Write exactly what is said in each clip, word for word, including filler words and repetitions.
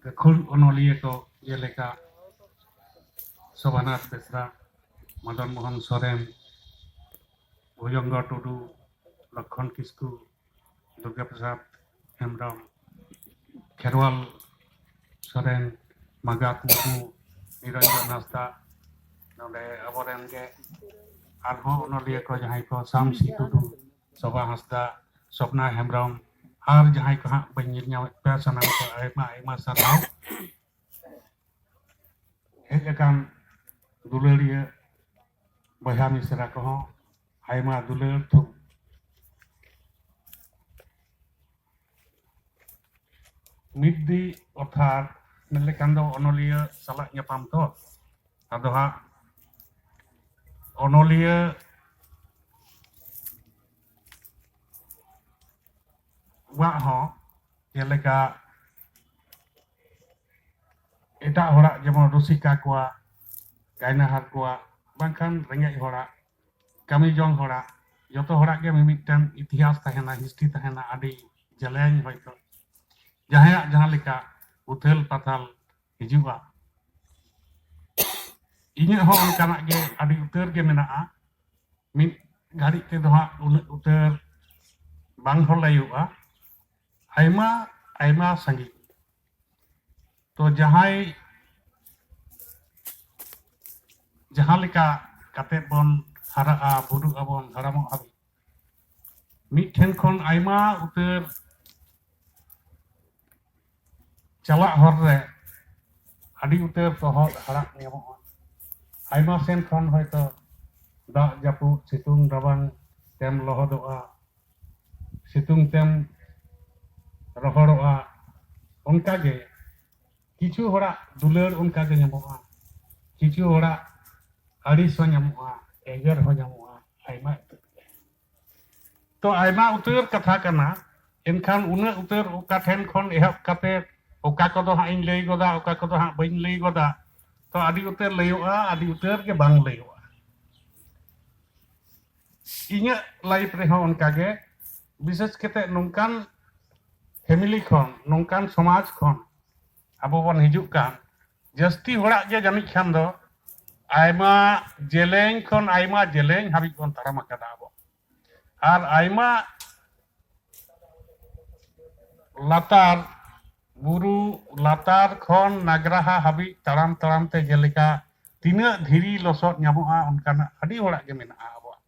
ᱜᱟᱹᱠᱷᱩᱲ ᱚᱱᱚᱞᱤᱭᱟᱹ ᱠᱚ ᱡᱮᱞᱮᱠᱟ ᱥᱳᱵᱷᱟᱱᱟᱛᱷ ᱵᱮᱥᱨᱟ, ᱢᱚᱫᱚᱱ ᱢᱳᱦᱚᱱ ᱥᱚᱨᱮᱱ, ᱵᱷᱩᱡᱚᱝᱜᱚ ᱴᱩᱰᱩ, ᱞᱚᱠᱠᱷᱚᱱ ᱠᱤᱥᱠᱩ, ᱫᱩᱨᱜᱟ ᱯᱨᱚᱥᱟᱫᱽ ᱦᱮᱢᱵᱨᱚᱢ, ᱠᱷᱮᱨᱣᱟᱞ ᱥᱚᱨᱮᱱ, ᱢᱟᱜᱟᱛ ᱢᱩᱨᱢᱩ, ᱱᱤᱨᱚᱧᱡᱚᱱ ᱦᱟᱸᱥᱫᱟ, ᱱᱚᱰᱮ ᱟᱵᱚᱨᱮᱱ ᱜᱮ ᱟᱨᱦᱚᱸ ᱚᱱᱚᱞᱤᱭᱟᱹ ᱠᱚ ᱡᱟᱦᱟᱸᱭ ᱠᱚ, ᱥᱟᱢᱥᱤ ᱴᱩᱰᱩ, ᱥᱳᱵᱷᱟ ᱦᱟᱸᱥᱫᱟ, ᱥᱚᱯᱱᱟ ᱦᱮᱢᱵᱨᱚᱢ, ᱟᱨ ᱡᱟᱦᱟᱸᱭ ᱠᱚ ᱦᱟᱸᱜ ᱵᱟᱹᱧ ᱧᱮᱞ ᱧᱟᱢᱮᱫ ᱯᱮᱭᱟ, ᱥᱟᱱᱟᱢ ᱠᱚ ᱟᱭᱢᱟ ᱟᱭᱢᱟ ᱥᱟᱨᱦᱟᱣ᱾ ᱦᱮᱡ ᱟᱠᱟᱱ ᱫᱩᱞᱟᱹᱲᱤᱭᱟᱹ ᱵᱚᱭᱦᱟ ᱢᱤᱥᱨᱟ ᱠᱚᱦᱚᱸ ᱟᱭᱢᱟ ᱫᱩᱞᱟᱹᱲ ᱛᱷᱩᱢ᱾ ᱢᱤᱫ ᱫᱤ ᱚᱨᱛᱷᱟᱛ ᱢᱮᱱ ᱞᱮᱠᱷᱟᱱ ᱫᱚ ᱚᱱᱚᱞᱤᱭᱟᱹ ᱥᱟᱞᱟᱜ ᱧᱟᱯᱟᱢ ᱛᱚ, ᱟᱫᱚ ᱦᱟᱸᱜ ᱚᱱᱚᱞᱤᱭᱟᱹ ᱣᱟᱜ ᱦᱚᱸ ᱡᱮᱞᱮᱠᱟ ᱮᱴᱟᱜ ᱦᱚᱲᱟᱜ ᱡᱮᱢᱚᱱ ᱨᱩᱥᱤᱠᱟ ᱠᱚᱣᱟᱜ, ᱜᱟᱭᱱᱟᱦᱟᱨ ᱠᱚᱣᱟᱜ, ᱵᱟᱝᱠᱷᱟᱱ ᱨᱮᱸᱜᱮᱡ ᱦᱚᱲᱟᱜ, ᱠᱟᱹᱢᱤ ᱡᱚᱝ ᱦᱚᱲᱟᱜ, ᱡᱚᱛᱚ ᱦᱚᱲᱟᱜ ᱜᱮ ᱢᱤᱢᱤᱫᱴᱟᱝ ᱤᱛᱤᱦᱟᱥ ᱛᱟᱦᱮᱱᱟ, ᱦᱤᱥᱴᱨᱤ ᱛᱟᱦᱮᱱᱟ, ᱟᱹᱰᱤ ᱡᱮᱞᱮᱧ ᱦᱚᱭᱛᱳ ᱡᱟᱦᱟᱸᱭᱟᱜ ᱡᱟᱦᱟᱸ ᱞᱮᱠᱟ ᱩᱛᱷᱟᱹᱞ ᱯᱟᱛᱷᱟᱞ ᱦᱤᱡᱩᱜᱼᱟ᱾ ᱤᱧᱟᱹᱜ ᱦᱚᱸ ᱚᱱᱠᱟᱱᱟᱜ ᱜᱮ ᱟᱹᱰᱤ ᱩᱛᱟᱹᱨ ᱜᱮ ᱢᱮᱱᱟᱜᱼᱟ᱾ ᱢᱤᱫ ᱜᱷᱟᱹᱲᱤᱡ ᱛᱮᱫᱚ ᱦᱟᱸᱜ ᱩᱱᱟᱹᱜ ᱩᱛᱟᱹᱨ ᱵᱟᱝ ᱦᱚᱸ ᱞᱟᱹᱭᱚᱜᱼᱟ, ᱟᱭᱢᱟ ᱟᱭᱢᱟ ᱥᱟᱺᱜᱤᱧ᱾ ᱛᱚ ᱡᱟᱦᱟᱸᱭ ᱡᱟᱦᱟᱸ ᱞᱮᱠᱟ ᱠᱟᱛᱮᱫ ᱵᱚᱱ ᱦᱟᱨᱟᱜᱼᱟ, ᱵᱩᱨᱩᱜ ᱟᱵᱚᱱ, ᱦᱟᱲᱟᱢᱚᱜ ᱦᱟᱹᱵᱤᱡ, ᱢᱤᱫ ᱴᱷᱮᱱ ᱠᱷᱚᱱ ᱟᱭᱢᱟ ᱩᱛᱟᱹᱨ ᱪᱟᱞᱟᱜ ᱦᱚᱨ ᱨᱮ ᱟᱹᱰᱤ ᱩᱛᱟᱹᱨ ᱛᱚᱦᱚᱫ ᱦᱟᱲᱟᱜ ᱧᱟᱢᱚᱜᱼᱟ᱾ ᱟᱭᱢᱟ ᱥᱮᱱ ᱠᱷᱚᱱ ᱦᱚᱭᱛᱚ ᱫᱟᱜ ᱡᱟᱹᱯᱩᱫ, ᱥᱤᱛᱩᱝ ᱨᱟᱵᱟᱝ ᱛᱮᱢ ᱞᱚᱦᱚᱫᱚᱜᱼᱟ, ᱥᱤᱛᱩᱝ ᱛᱮᱢ ᱨᱚᱦᱚᱲᱚᱜᱼᱟ᱾ ᱚᱱᱠᱟᱜᱮ ᱠᱤᱪᱷᱩ ᱦᱚᱲᱟᱜ ᱫᱩᱞᱟᱹᱲ ᱚᱱᱠᱟᱜᱮ ᱧᱟᱢᱚᱜᱼᱟ, ᱠᱤᱪᱷᱩ ᱦᱚᱲᱟᱜ ᱟᱹᱲᱤᱥ ᱦᱚᱸ ᱧᱟᱢᱚᱜᱼᱟ, ᱮᱜᱮᱨ ᱦᱚᱸ ᱧᱟᱢᱚᱜᱼᱟ, ᱟᱭᱢᱟ ᱩᱛᱟᱹᱨ ᱜᱮ᱾ ᱛᱚ ᱟᱭᱢᱟ ᱩᱛᱟᱹᱨ ᱠᱟᱛᱷᱟ ᱠᱟᱱᱟ, ᱮᱱᱠᱷᱟᱱ ᱩᱱᱟᱹᱜ ᱩᱛᱟᱹᱨ ᱚᱠᱟ ᱴᱷᱮᱱ ᱠᱷᱚᱱ ᱮᱦᱚᱵ ᱠᱟᱛᱮ ᱚᱠᱟ ᱠᱚᱫᱚ ᱦᱟᱸᱜ ᱤᱧ ᱞᱟᱹᱭ ᱜᱚᱫᱟ, ᱚᱠᱟ ᱠᱚᱫᱚ ᱦᱟᱸᱜ ᱵᱟᱹᱧ ᱞᱟᱹᱭ ᱜᱚᱫᱟ, ᱛᱚ ᱟᱹᱰᱤ ᱩᱛᱟᱹᱨ ᱞᱟᱹᱭᱚᱜᱼᱟ, ᱟᱹᱰᱤ ᱩᱛᱟᱹᱨ ᱜᱮ ᱵᱟᱝ ᱞᱟᱹᱭᱚᱜᱼᱟ᱾ ᱤᱧᱟᱹᱜ ᱞᱟᱭᱤᱯᱷ ᱨᱮᱦᱚᱸ ᱚᱱᱠᱟᱜᱮ, ᱵᱤᱥᱮᱥ ᱠᱟᱛᱮ ᱱᱚᱝᱠᱟᱱ ᱯᱷᱮᱢᱤᱞᱤ ᱠᱷᱚᱱ, ᱱᱚᱝᱠᱟᱱ ᱥᱚᱢᱟᱡᱽ ᱠᱷᱚᱱ ᱟᱵᱚ ᱵᱚᱱ ᱦᱤᱡᱩᱜ ᱠᱟᱱ, ᱡᱟᱹᱥᱛᱤ ᱦᱚᱲᱟᱜ ᱜᱮ ᱡᱟᱹᱱᱤᱡ ᱠᱷᱟᱱ ᱫᱚ ᱟᱭᱢᱟ ᱡᱮᱞᱮᱧ ᱠᱷᱚᱱ ᱟᱭᱢᱟ ᱡᱮᱞᱮᱧ ᱦᱟᱹᱵᱤᱡ ᱵᱚᱱ ᱛᱟᱲᱟᱢ ᱟᱠᱟᱫᱟ ᱟᱵᱚ᱾ ᱟᱨ ᱟᱭᱢᱟ ᱞᱟᱛᱟᱨ, ᱵᱩᱨᱩ ᱞᱟᱛᱟᱨ ᱠᱷᱚᱱ ᱱᱟᱜᱽᱨᱟᱦᱟ ᱦᱟᱹᱵᱤᱡ ᱛᱟᱲᱟᱢ ᱛᱟᱲᱟᱢ ᱛᱮ, ᱡᱮᱞᱮᱠᱟ ᱛᱤᱱᱟᱹᱜ ᱫᱷᱤᱨᱤ ᱞᱚᱥᱚᱫ ᱧᱟᱢᱚᱜᱼᱟ, ᱚᱱᱠᱟᱱᱟᱜ ᱟᱹᱰᱤ ᱦᱚᱲᱟᱜ ᱜᱮ ᱢᱮᱱᱟᱜᱼᱟ ᱟᱵᱚᱣᱟᱜ᱾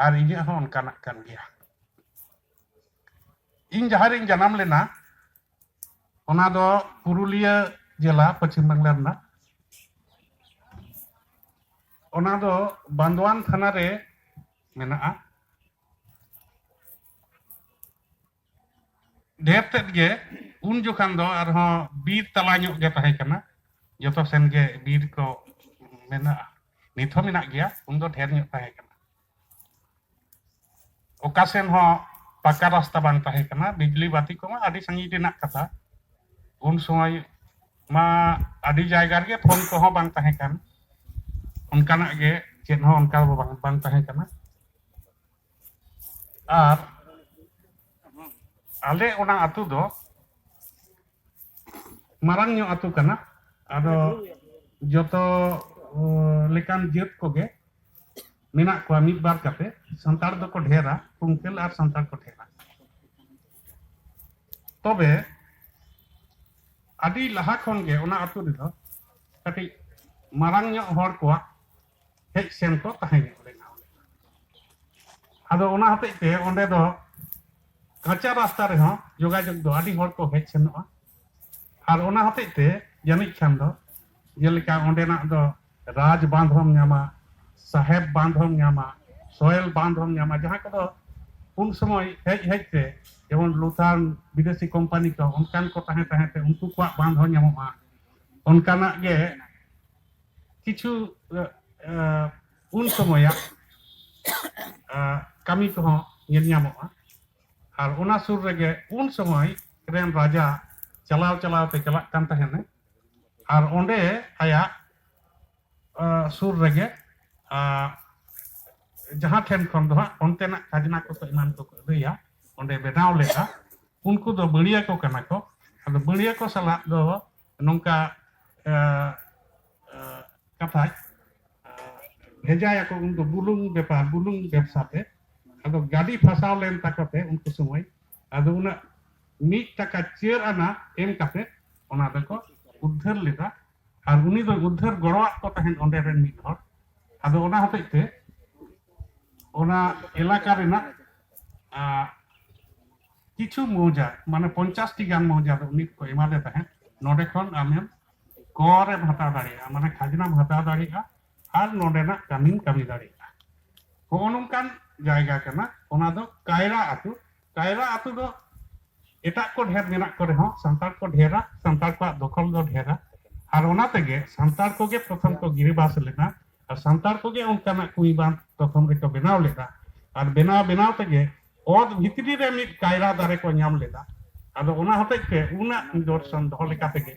ᱟᱨ ᱤᱧᱟᱹᱜ ᱦᱚᱸ ᱚᱱᱠᱟᱱᱟᱜ ᱠᱟᱱ ᱜᱮᱭᱟ᱾ ᱤᱧ ᱡᱟᱦᱟᱸ ᱨᱤᱧ ᱡᱟᱱᱟᱢ ᱞᱮᱱᱟ, ᱚᱱᱟ ᱫᱚ ᱯᱩᱨᱩᱞᱤᱭᱟᱹ ᱡᱮᱞᱟ, ᱯᱚᱪᱷᱤᱢ ᱵᱟᱝᱞᱟ ᱨᱮᱱᱟᱜ᱾ ᱚᱱᱟ ᱫᱚ ᱵᱟᱱᱫᱳᱣᱟᱱ ᱛᱷᱟᱱᱟ ᱨᱮ ᱢᱮᱱᱟᱜᱼᱟ᱾ ᱰᱷᱮᱨ ᱛᱮᱫ ᱜᱮ ᱩᱱ ᱡᱚᱠᱷᱟᱱ ᱫᱚ ᱟᱨᱦᱚᱸ ᱵᱤᱨ ᱛᱟᱞᱟ ᱧᱚᱜ ᱜᱮ ᱛᱟᱦᱮᱸ ᱠᱟᱱᱟ, ᱡᱚᱛᱚ ᱥᱮᱱ ᱜᱮ ᱵᱤᱨ ᱠᱚ ᱢᱮᱱᱟᱜᱼᱟ᱾ ᱱᱤᱛ ᱦᱚᱸ ᱢᱮᱱᱟᱜ ᱜᱮᱭᱟ, ᱩᱱ ᱫᱚ ᱰᱷᱮᱨ ᱧᱚᱜ ᱛᱟᱦᱮᱸ ᱠᱟᱱᱟ᱾ ᱚᱠᱟ ᱥᱮᱱ ᱦᱚᱸ ᱯᱟᱠᱟ ᱨᱟᱥᱛᱟ ᱵᱟᱝ ᱛᱟᱦᱮᱸ ᱠᱟᱱᱟ, ᱵᱤᱡᱽᱞᱤ ᱵᱟᱹᱛᱤ ᱠᱚᱢᱟ ᱟᱹᱰᱤ ᱥᱟᱺᱜᱤᱧ ᱨᱮᱱᱟᱜ ᱠᱟᱛᱷᱟ᱾ ᱩᱱ ᱥᱚᱢᱚᱭ ᱢᱟ ᱟᱹᱰᱤ ᱡᱟᱭᱜᱟ ᱨᱮᱜᱮ ᱯᱷᱳᱱ ᱠᱚᱦᱚᱸ ᱵᱟᱝ ᱛᱟᱦᱮᱸ ᱠᱟᱱ, ᱚᱱᱠᱟᱱᱟᱜ ᱜᱮ ᱪᱮᱫ ᱦᱚᱸ ᱚᱱᱠᱟ ᱫᱚ ᱵᱟᱝ, ᱵᱟᱝ ᱛᱟᱦᱮᱸ ᱠᱟᱱᱟ᱾ ᱟᱨ ᱟᱞᱮ ᱚᱱᱟ ᱟᱹᱛᱩ ᱫᱚ ᱢᱟᱨᱟᱝ ᱧᱚᱜ ᱟᱹᱛᱩ ᱠᱟᱱᱟ᱾ ᱟᱫᱚ ᱡᱚᱛᱚ, ᱚ, ᱞᱮᱠᱟᱱ ᱡᱟᱹᱛ ᱠᱚᱜᱮ ᱢᱮᱱᱟᱜ ᱠᱚᱣᱟ, ᱢᱤᱫ ᱵᱟᱨ ᱠᱟᱛᱮ᱾ ᱥᱟᱱᱛᱟᱲ ᱫᱚᱠᱚ ᱰᱷᱮᱨᱟ, ᱠᱩᱝᱠᱟᱹᱞ ᱟᱨ ᱥᱟᱱᱛᱟᱲ ᱠᱚ ᱰᱷᱮᱨᱟ᱾ ᱛᱚᱵᱮ ᱟᱹᱰᱤ ᱞᱟᱦᱟ ᱠᱷᱚᱱ ᱜᱮ ᱚᱱᱟ ᱟᱹᱛᱩ ᱨᱮᱫᱚ ᱠᱟᱹᱴᱤᱡ ᱢᱟᱨᱟᱝ ᱧᱚᱜ ᱦᱚᱲ ᱠᱚᱣᱟᱜ ᱦᱮᱡ ᱥᱮᱱ ᱠᱚ ᱛᱟᱦᱮᱸ ᱧᱚᱜ ᱞᱮᱱᱟ ᱚᱸᱰᱮ᱾ ᱟᱫᱚ ᱚᱱᱟ ᱦᱚᱛᱮᱡ ᱛᱮ ᱚᱸᱰᱮ ᱫᱚ ᱠᱟᱸᱪᱟ ᱨᱟᱥᱛᱟ ᱨᱮᱦᱚᱸ ᱡᱳᱜᱟᱡᱳᱜᱽ ᱫᱚ ᱟᱹᱰᱤ ᱦᱚᱲ ᱠᱚ ᱦᱮᱡ ᱥᱮᱱᱚᱜᱼᱟ᱾ ᱟᱨ ᱚᱱᱟ ᱦᱚᱛᱮᱡ ᱛᱮ ᱡᱟᱹᱱᱤᱡ ᱠᱷᱟᱱ ᱫᱚ ᱡᱮᱞᱮᱠᱟ ᱚᱸᱰᱮᱱᱟᱜ ᱫᱚ ᱨᱟᱡᱽ ᱵᱟᱸᱫᱷ ᱦᱚᱸᱢ ᱧᱟᱢᱟ, ᱥᱟᱦᱮᱵᱽ ᱵᱟᱸᱫᱷ ᱦᱚᱸᱢ ᱧᱟᱢᱟ, ᱥᱚᱭᱮᱞ ᱵᱟᱸᱫᱷ ᱦᱚᱸᱢ ᱧᱟᱢᱟ, ᱡᱟᱦᱟᱸ ᱠᱚᱫᱚ ᱩᱱ ᱥᱚᱢᱚᱭ ᱦᱮᱡ ᱦᱮᱡ ᱛᱮ ᱡᱮᱢᱚᱱ ᱞᱩᱛᱷᱟᱨ ᱵᱤᱫᱮᱥᱤ ᱠᱳᱢᱯᱟᱱᱤ ᱠᱚ ᱚᱱᱠᱟᱱ ᱠᱚ ᱛᱟᱦᱮᱸ ᱛᱟᱦᱮᱸ ᱛᱮ ᱩᱱᱠᱩ ᱠᱚᱣᱟᱜ ᱵᱟᱸᱫᱷ ᱦᱚᱸ ᱧᱟᱢᱚᱜᱼᱟ᱾ ᱚᱱᱠᱟᱱᱟᱜ ᱜᱮ ᱠᱤᱪᱷᱩ, ᱮ, ᱮ, ᱩᱱ ᱥᱚᱢᱚᱭᱟᱜ, ᱮ, ᱠᱟᱹᱢᱤ ᱠᱚᱦᱚᱸ ᱧᱮᱞ ᱧᱟᱢᱚᱜᱼᱟ᱾ ᱟᱨ ᱚᱱᱟ ᱥᱩᱨ ᱨᱮᱜᱮ ᱩᱱ ᱥᱚᱢᱚᱭ ᱨᱮᱱ ᱨᱟᱡᱟ ᱪᱟᱞᱟᱣ ᱪᱟᱞᱟᱣ ᱛᱮ ᱪᱟᱞᱟᱜ ᱠᱟᱱ ᱛᱟᱦᱮᱱᱟ᱾ ᱟᱨ ᱚᱸᱰᱮ ᱟᱭᱟᱜ, ᱮ, ᱥᱩᱨ ᱨᱮᱜᱮ, ᱟ, ᱡᱟᱦᱟᱸ ᱴᱷᱮᱱ ᱠᱷᱚᱱ ᱫᱚ ᱦᱟᱸᱜ ᱚᱱᱛᱮᱱᱟᱜ ᱠᱷᱟᱡᱽᱱᱟ ᱠᱚ ᱮᱢᱟᱱ ᱠᱚᱠᱚ ᱟᱹᱫᱟᱹᱭᱟ, ᱚᱸᱰᱮ ᱵᱮᱱᱟᱣ ᱞᱮᱫᱼᱟ᱾ ᱩᱱᱠᱩ ᱫᱚ ᱵᱟᱹᱲᱤᱭᱟᱹ ᱠᱚ ᱠᱟᱱᱟ ᱠᱚ᱾ ᱵᱟᱹᱲᱭᱟᱹ ᱠᱚ ᱥᱟᱞᱟᱜ ᱫᱚ ᱱᱚᱝᱠᱟ ᱮ, ᱮ, ᱠᱟᱛᱷᱟᱡ ᱮ, ᱵᱷᱮᱡᱟᱭᱟᱠᱚ ᱩᱱᱫᱚ ᱵᱩᱞᱩᱝ ᱵᱮᱯᱟᱨ, ᱵᱩᱞᱩᱝ ᱵᱮᱵᱽᱥᱟ ᱛᱮ᱾ ᱟᱫᱚ ᱜᱟᱹᱰᱤ ᱯᱷᱟᱥᱟᱣ ᱞᱮᱱ ᱛᱟᱠᱚ ᱛᱮ ᱩᱱᱠᱩ ᱥᱚᱢᱚᱭ, ᱟᱫᱚ ᱩᱱᱟᱹᱜ ᱢᱤᱫ ᱴᱟᱠᱟ ᱪᱟᱹᱨ ᱟᱱᱟ ᱮᱢ ᱠᱟᱛᱮ ᱚᱱᱟ ᱫᱚᱠᱚ ᱩᱫᱽᱫᱷᱟᱹᱨ ᱞᱮᱫᱟ᱾ ᱟᱨ ᱩᱱᱤ ᱫᱚ ᱩᱫᱽᱫᱷᱟᱹᱨ ᱜᱚᱲᱚᱣᱟᱜ ᱠᱚ ᱛᱟᱦᱮᱸᱫ ᱚᱸᱰᱮ ᱨᱮᱱ ᱢᱤᱫ ᱦᱚᱲ᱾ ᱟᱫᱚ ᱚᱱᱟ ᱦᱚᱛᱮᱡ ᱛᱮ ᱚᱱᱟ ᱮᱞᱟᱠᱟ ᱨᱮᱱᱟᱜ ᱟ, ᱠᱤᱪᱷᱩ ᱢᱚᱣᱡᱟ, ᱢᱟᱱᱮ ᱯᱚᱧᱪᱟᱥ ᱴᱤ ᱜᱟᱱ ᱢᱚᱣᱡᱟ ᱫᱚ ᱩᱱᱤ ᱠᱚ ᱮᱢᱟᱫᱮ ᱛᱟᱦᱮᱸᱫ᱾ ᱱᱚᱰᱮ ᱠᱷᱚᱱ ᱟᱢᱮᱢ ᱠᱚᱨ ᱮᱢ ᱦᱟᱛᱟᱣ ᱫᱟᱲᱮᱭᱟᱜᱼᱟ, ᱢᱟᱱᱮ ᱠᱷᱟᱡᱽᱱᱟᱢ ᱦᱟᱛᱟᱣ ᱫᱟᱲᱮᱭᱟᱜᱼᱟ ᱟᱨ ᱱᱚᱰᱮᱱᱟᱜ ᱠᱟᱹᱢᱤᱢ ᱠᱟᱹᱢᱤ ᱫᱟᱲᱮᱭᱟᱜᱼᱟ᱾ ᱦᱚᱸᱜᱼᱚ ᱱᱚᱝᱠᱟᱱ ᱡᱟᱭᱜᱟ ᱠᱟᱱᱟ᱾ ᱚᱱᱟ ᱫᱚ ᱠᱟᱭᱨᱟ ᱟᱹᱛᱩ᱾ ᱠᱟᱭᱨᱟ ᱟᱹᱛᱩ ᱫᱚ ᱮᱴᱟᱜ ᱠᱚ ᱰᱷᱮᱨ ᱢᱮᱱᱟᱜ ᱠᱚ ᱨᱮᱦᱚᱸ, ᱥᱟᱱᱛᱟᱲ ᱠᱚ ᱰᱷᱮᱨᱟ, ᱥᱟᱱᱛᱟᱲ ᱠᱚᱣᱟᱜ ᱫᱚᱠᱷᱚᱞ ᱫᱚ ᱰᱷᱮᱨᱟ᱾ ᱟᱨ ᱚᱱᱟ ᱛᱮᱜᱮ ᱥᱟᱱᱛᱟᱲ ᱠᱚᱜᱮ ᱯᱨᱚᱛᱷᱚᱢ ᱠᱚ ᱜᱤᱨᱟᱹᱵᱟᱥ ᱞᱮᱱᱟ᱾ ᱟᱨ ᱥᱟᱱᱛᱟᱲ ᱠᱚᱜᱮ ᱚᱱᱠᱟᱱᱟᱜ ᱠᱩᱸᱭ ᱵᱟᱸᱫᱷ ᱯᱨᱚᱛᱷᱚᱢ ᱨᱮᱠᱚ ᱵᱮᱱᱟᱣ ᱞᱮᱫᱟ᱾ ᱟᱨ ᱵᱮᱱᱟᱣ ᱵᱮᱱᱟᱣ ᱛᱮᱜᱮ ᱚᱛ ᱵᱷᱤᱛᱨᱤ ᱨᱮ ᱢᱤᱫ ᱠᱟᱭᱨᱟ ᱫᱟᱨᱮ ᱠᱚ ᱧᱟᱢ ᱞᱮᱫᱟ᱾ ᱟᱫᱚ ᱚᱱᱟ ᱦᱚᱛᱮᱡ ᱛᱮ ᱩᱱᱟᱹᱜ ᱱᱤᱫᱚᱨᱥᱚᱱ ᱫᱚᱦᱚ ᱞᱮᱠᱟ ᱛᱮᱜᱮ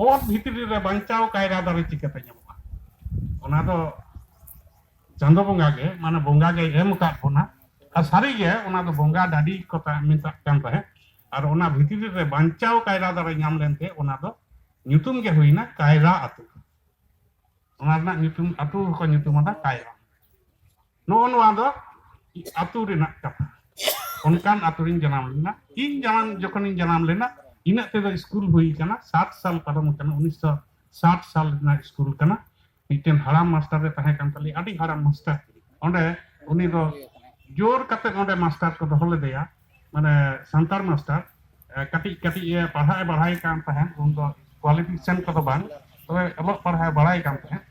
ᱚᱛ ᱵᱷᱤᱛᱨᱤ ᱨᱮ ᱵᱟᱧᱪᱟᱣ ᱠᱟᱭᱨᱟ ᱫᱟᱨᱮ ᱪᱤᱠᱟᱹᱛᱮ ᱧᱟᱢᱚᱜᱼᱟ? ᱚᱱᱟ ᱫᱚ ᱪᱟᱸᱫᱚ ᱵᱚᱸᱜᱟ ᱜᱮ, ᱢᱟᱱᱮ ᱵᱚᱸᱜᱟ ᱜᱮᱭ ᱮᱢ ᱟᱠᱟᱫ ᱵᱚᱱᱟ᱾ ᱟᱨ ᱥᱟᱹᱨᱤᱜᱮ ᱚᱱᱟ ᱫᱚ ᱵᱚᱸᱜᱟ ᱰᱟᱹᱰᱤ ᱠᱚ ᱛᱟ-, ᱢᱮᱛᱟᱜ ᱠᱟᱱ ᱛᱟᱦᱮᱸᱫ᱾ ᱟᱨ ᱚᱱᱟ ᱵᱷᱤᱛᱨᱤ ᱨᱮ ᱵᱟᱧᱪᱟᱣ ᱠᱟᱭᱨᱟ ᱫᱟᱨᱮ ᱧᱟᱢ ᱞᱮᱱᱛᱮ ᱚᱱᱟ ᱫᱚ ᱧᱩᱛᱩᱢ ᱜᱮ ᱦᱩᱭᱱᱟ ᱠᱟᱭᱨᱟ ᱟᱹᱛᱩ᱾ ᱚᱱᱟ ᱨᱮᱱᱟᱜ ᱧᱩᱛᱩᱢ, ᱟᱹᱛᱩ ᱦᱚᱸᱠᱚ ᱧᱩᱛᱩᱢ ᱟᱫᱟ ᱠᱟᱭᱨᱟ᱾ ᱱᱚᱜᱼᱚ ᱱᱚᱣᱟ ᱫᱚ ᱟᱹᱛᱩ ᱨᱮᱱᱟᱜ ᱠᱟᱛᱷᱟ᱾ ᱚᱱᱠᱟᱱ ᱟᱹᱛᱩ ᱨᱤᱧ ᱡᱟᱱᱟᱢ ᱞᱮᱱᱟ᱾ ᱤᱧ ᱡᱟᱱᱟᱢ, ᱡᱚᱠᱷᱚᱱᱤᱧ ᱡᱟᱱᱟᱢ ᱞᱮᱱᱟ, ᱤᱱᱟᱹᱜ ᱛᱮᱫᱚ ᱥᱠᱩᱞ ᱦᱩᱭ ᱠᱟᱱᱟ, ᱥᱟᱴ ᱥᱟᱞ ᱯᱟᱨᱚᱢ ᱟᱠᱟᱱᱟ, ᱩᱱᱤᱥᱥᱚ ᱥᱟᱴ ᱥᱟᱞ ᱨᱮᱱᱟᱜ ᱥᱠᱩᱞ ᱠᱟᱱᱟ᱾ ᱢᱤᱫᱴᱮᱱ ᱦᱟᱲᱟᱢ ᱢᱟᱥᱴᱟᱨ ᱮ ᱛᱟᱦᱮᱸ ᱠᱟᱱ ᱛᱟᱞᱮᱭᱟ, ᱟᱹᱰᱤ ᱦᱟᱲᱟᱢ ᱢᱟᱥᱴᱟᱨ᱾ ᱚᱸᱰᱮ ᱩᱱᱤ ᱫᱚ ᱡᱳᱨ ᱠᱟᱛᱮ ᱚᱸᱰᱮ ᱢᱟᱥᱴᱟᱨ ᱠᱚ ᱫᱚᱦᱚ ᱞᱮᱫᱮᱭᱟ, ᱢᱟᱱᱮ ᱥᱟᱱᱛᱟᱲ ᱢᱟᱥᱴᱟᱨ᱾ ᱮ, ᱠᱟᱹᱴᱤᱡ ᱠᱟᱹᱴᱤᱡ ᱮ ᱯᱟᱲᱦᱟᱜ ᱮ ᱵᱟᱲᱟᱭ ᱠᱟᱱ ᱛᱟᱦᱮᱸᱫ, ᱩᱱ ᱫᱚ ᱠᱣᱟᱞᱤᱯᱷᱤᱠᱮᱥᱚᱱ ᱠᱚᱫᱚ ᱵᱟᱝ, ᱛᱚᱵᱮ ᱚᱞᱚᱜ ᱯᱟᱲᱦᱟᱜ ᱮ ᱵᱟᱲᱟᱭ ᱠᱟᱱ ᱛᱟᱦᱮᱸᱫ᱾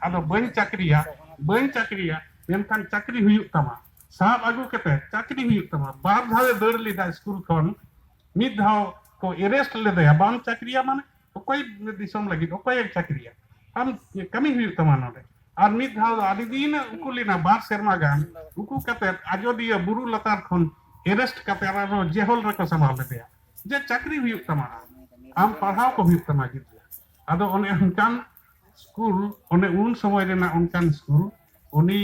ᱟᱫᱚ ᱵᱟᱹᱧ ᱪᱟᱹᱠᱨᱤᱭᱟ, ᱵᱟᱹᱧ ᱪᱟᱹᱠᱨᱤᱭᱟ, ᱢᱮᱱᱠᱷᱟᱱ ᱪᱟᱹᱠᱨᱤ ᱦᱩᱭᱩᱜ ᱛᱟᱢᱟ, ᱥᱟᱵ ᱟᱹᱜᱩ ᱠᱟᱛᱮ ᱪᱟᱹᱠᱨᱤ ᱦᱩᱭᱩᱜ ᱛᱟᱢᱟ᱾ ᱵᱟᱨ ᱫᱷᱟᱣ ᱮ ᱫᱟᱹᱲ ᱞᱮᱫᱟ ᱥᱠᱩᱞ ᱠᱷᱚᱱ, ᱢᱤᱫ ᱫᱷᱟᱣ ᱠᱚ ᱮᱨᱮᱥᱴ ᱞᱮᱫᱮᱭᱟ, ᱵᱟᱢ ᱪᱟᱹᱠᱨᱤᱭᱟ ᱢᱟᱱᱮ ᱚᱠᱚᱭ ᱫᱤᱥᱚᱢ ᱞᱟᱹᱜᱤᱫ, ᱚᱠᱚᱭᱮ ᱪᱟᱹᱠᱨᱤᱭᱟ? ᱟᱢ ᱠᱟᱹᱢᱤ ᱦᱩᱭᱩᱜ ᱛᱟᱢᱟ ᱱᱚᱰᱮ᱾ ᱟᱨ ᱢᱤᱫ ᱫᱷᱟᱣ ᱫᱚ ᱟᱹᱰᱤ ᱫᱤᱱ ᱩᱠᱩ ᱞᱮᱱᱟ, ᱵᱟᱨ ᱥᱮᱨᱢᱟ ᱜᱟᱱ ᱩᱠᱩ ᱠᱟᱛᱮ ᱟᱡᱚᱫᱤᱭᱟᱹ ᱵᱩᱨᱩ ᱞᱟᱛᱟᱨ ᱠᱷᱚᱱ ᱮᱨᱮᱥᱴ ᱠᱟᱛᱮ ᱟᱨᱦᱚᱸ ᱡᱮᱦᱚᱞ ᱨᱮᱠᱚ ᱥᱟᱢᱵᱟᱣ ᱞᱮᱫᱮᱭᱟ, ᱡᱮ ᱪᱟᱹᱠᱨᱤ ᱦᱩᱭᱩᱜ ᱛᱟᱢᱟ, ᱟᱢ ᱯᱟᱲᱦᱟᱣ ᱠᱚ ᱦᱩᱭᱩᱜ ᱛᱟᱢᱟ ᱜᱤᱫᱽᱨᱟᱹ᱾ ᱟᱫᱚ ᱚᱱᱮ ᱚᱱᱠᱟᱱ ᱥᱠᱩᱞ, ᱚᱱᱮ ᱩᱱ ᱥᱚᱢᱚᱭ ᱨᱮᱱᱟᱜ ᱚᱱᱠᱟᱱ ᱥᱠᱩᱞ, ᱩᱱᱤ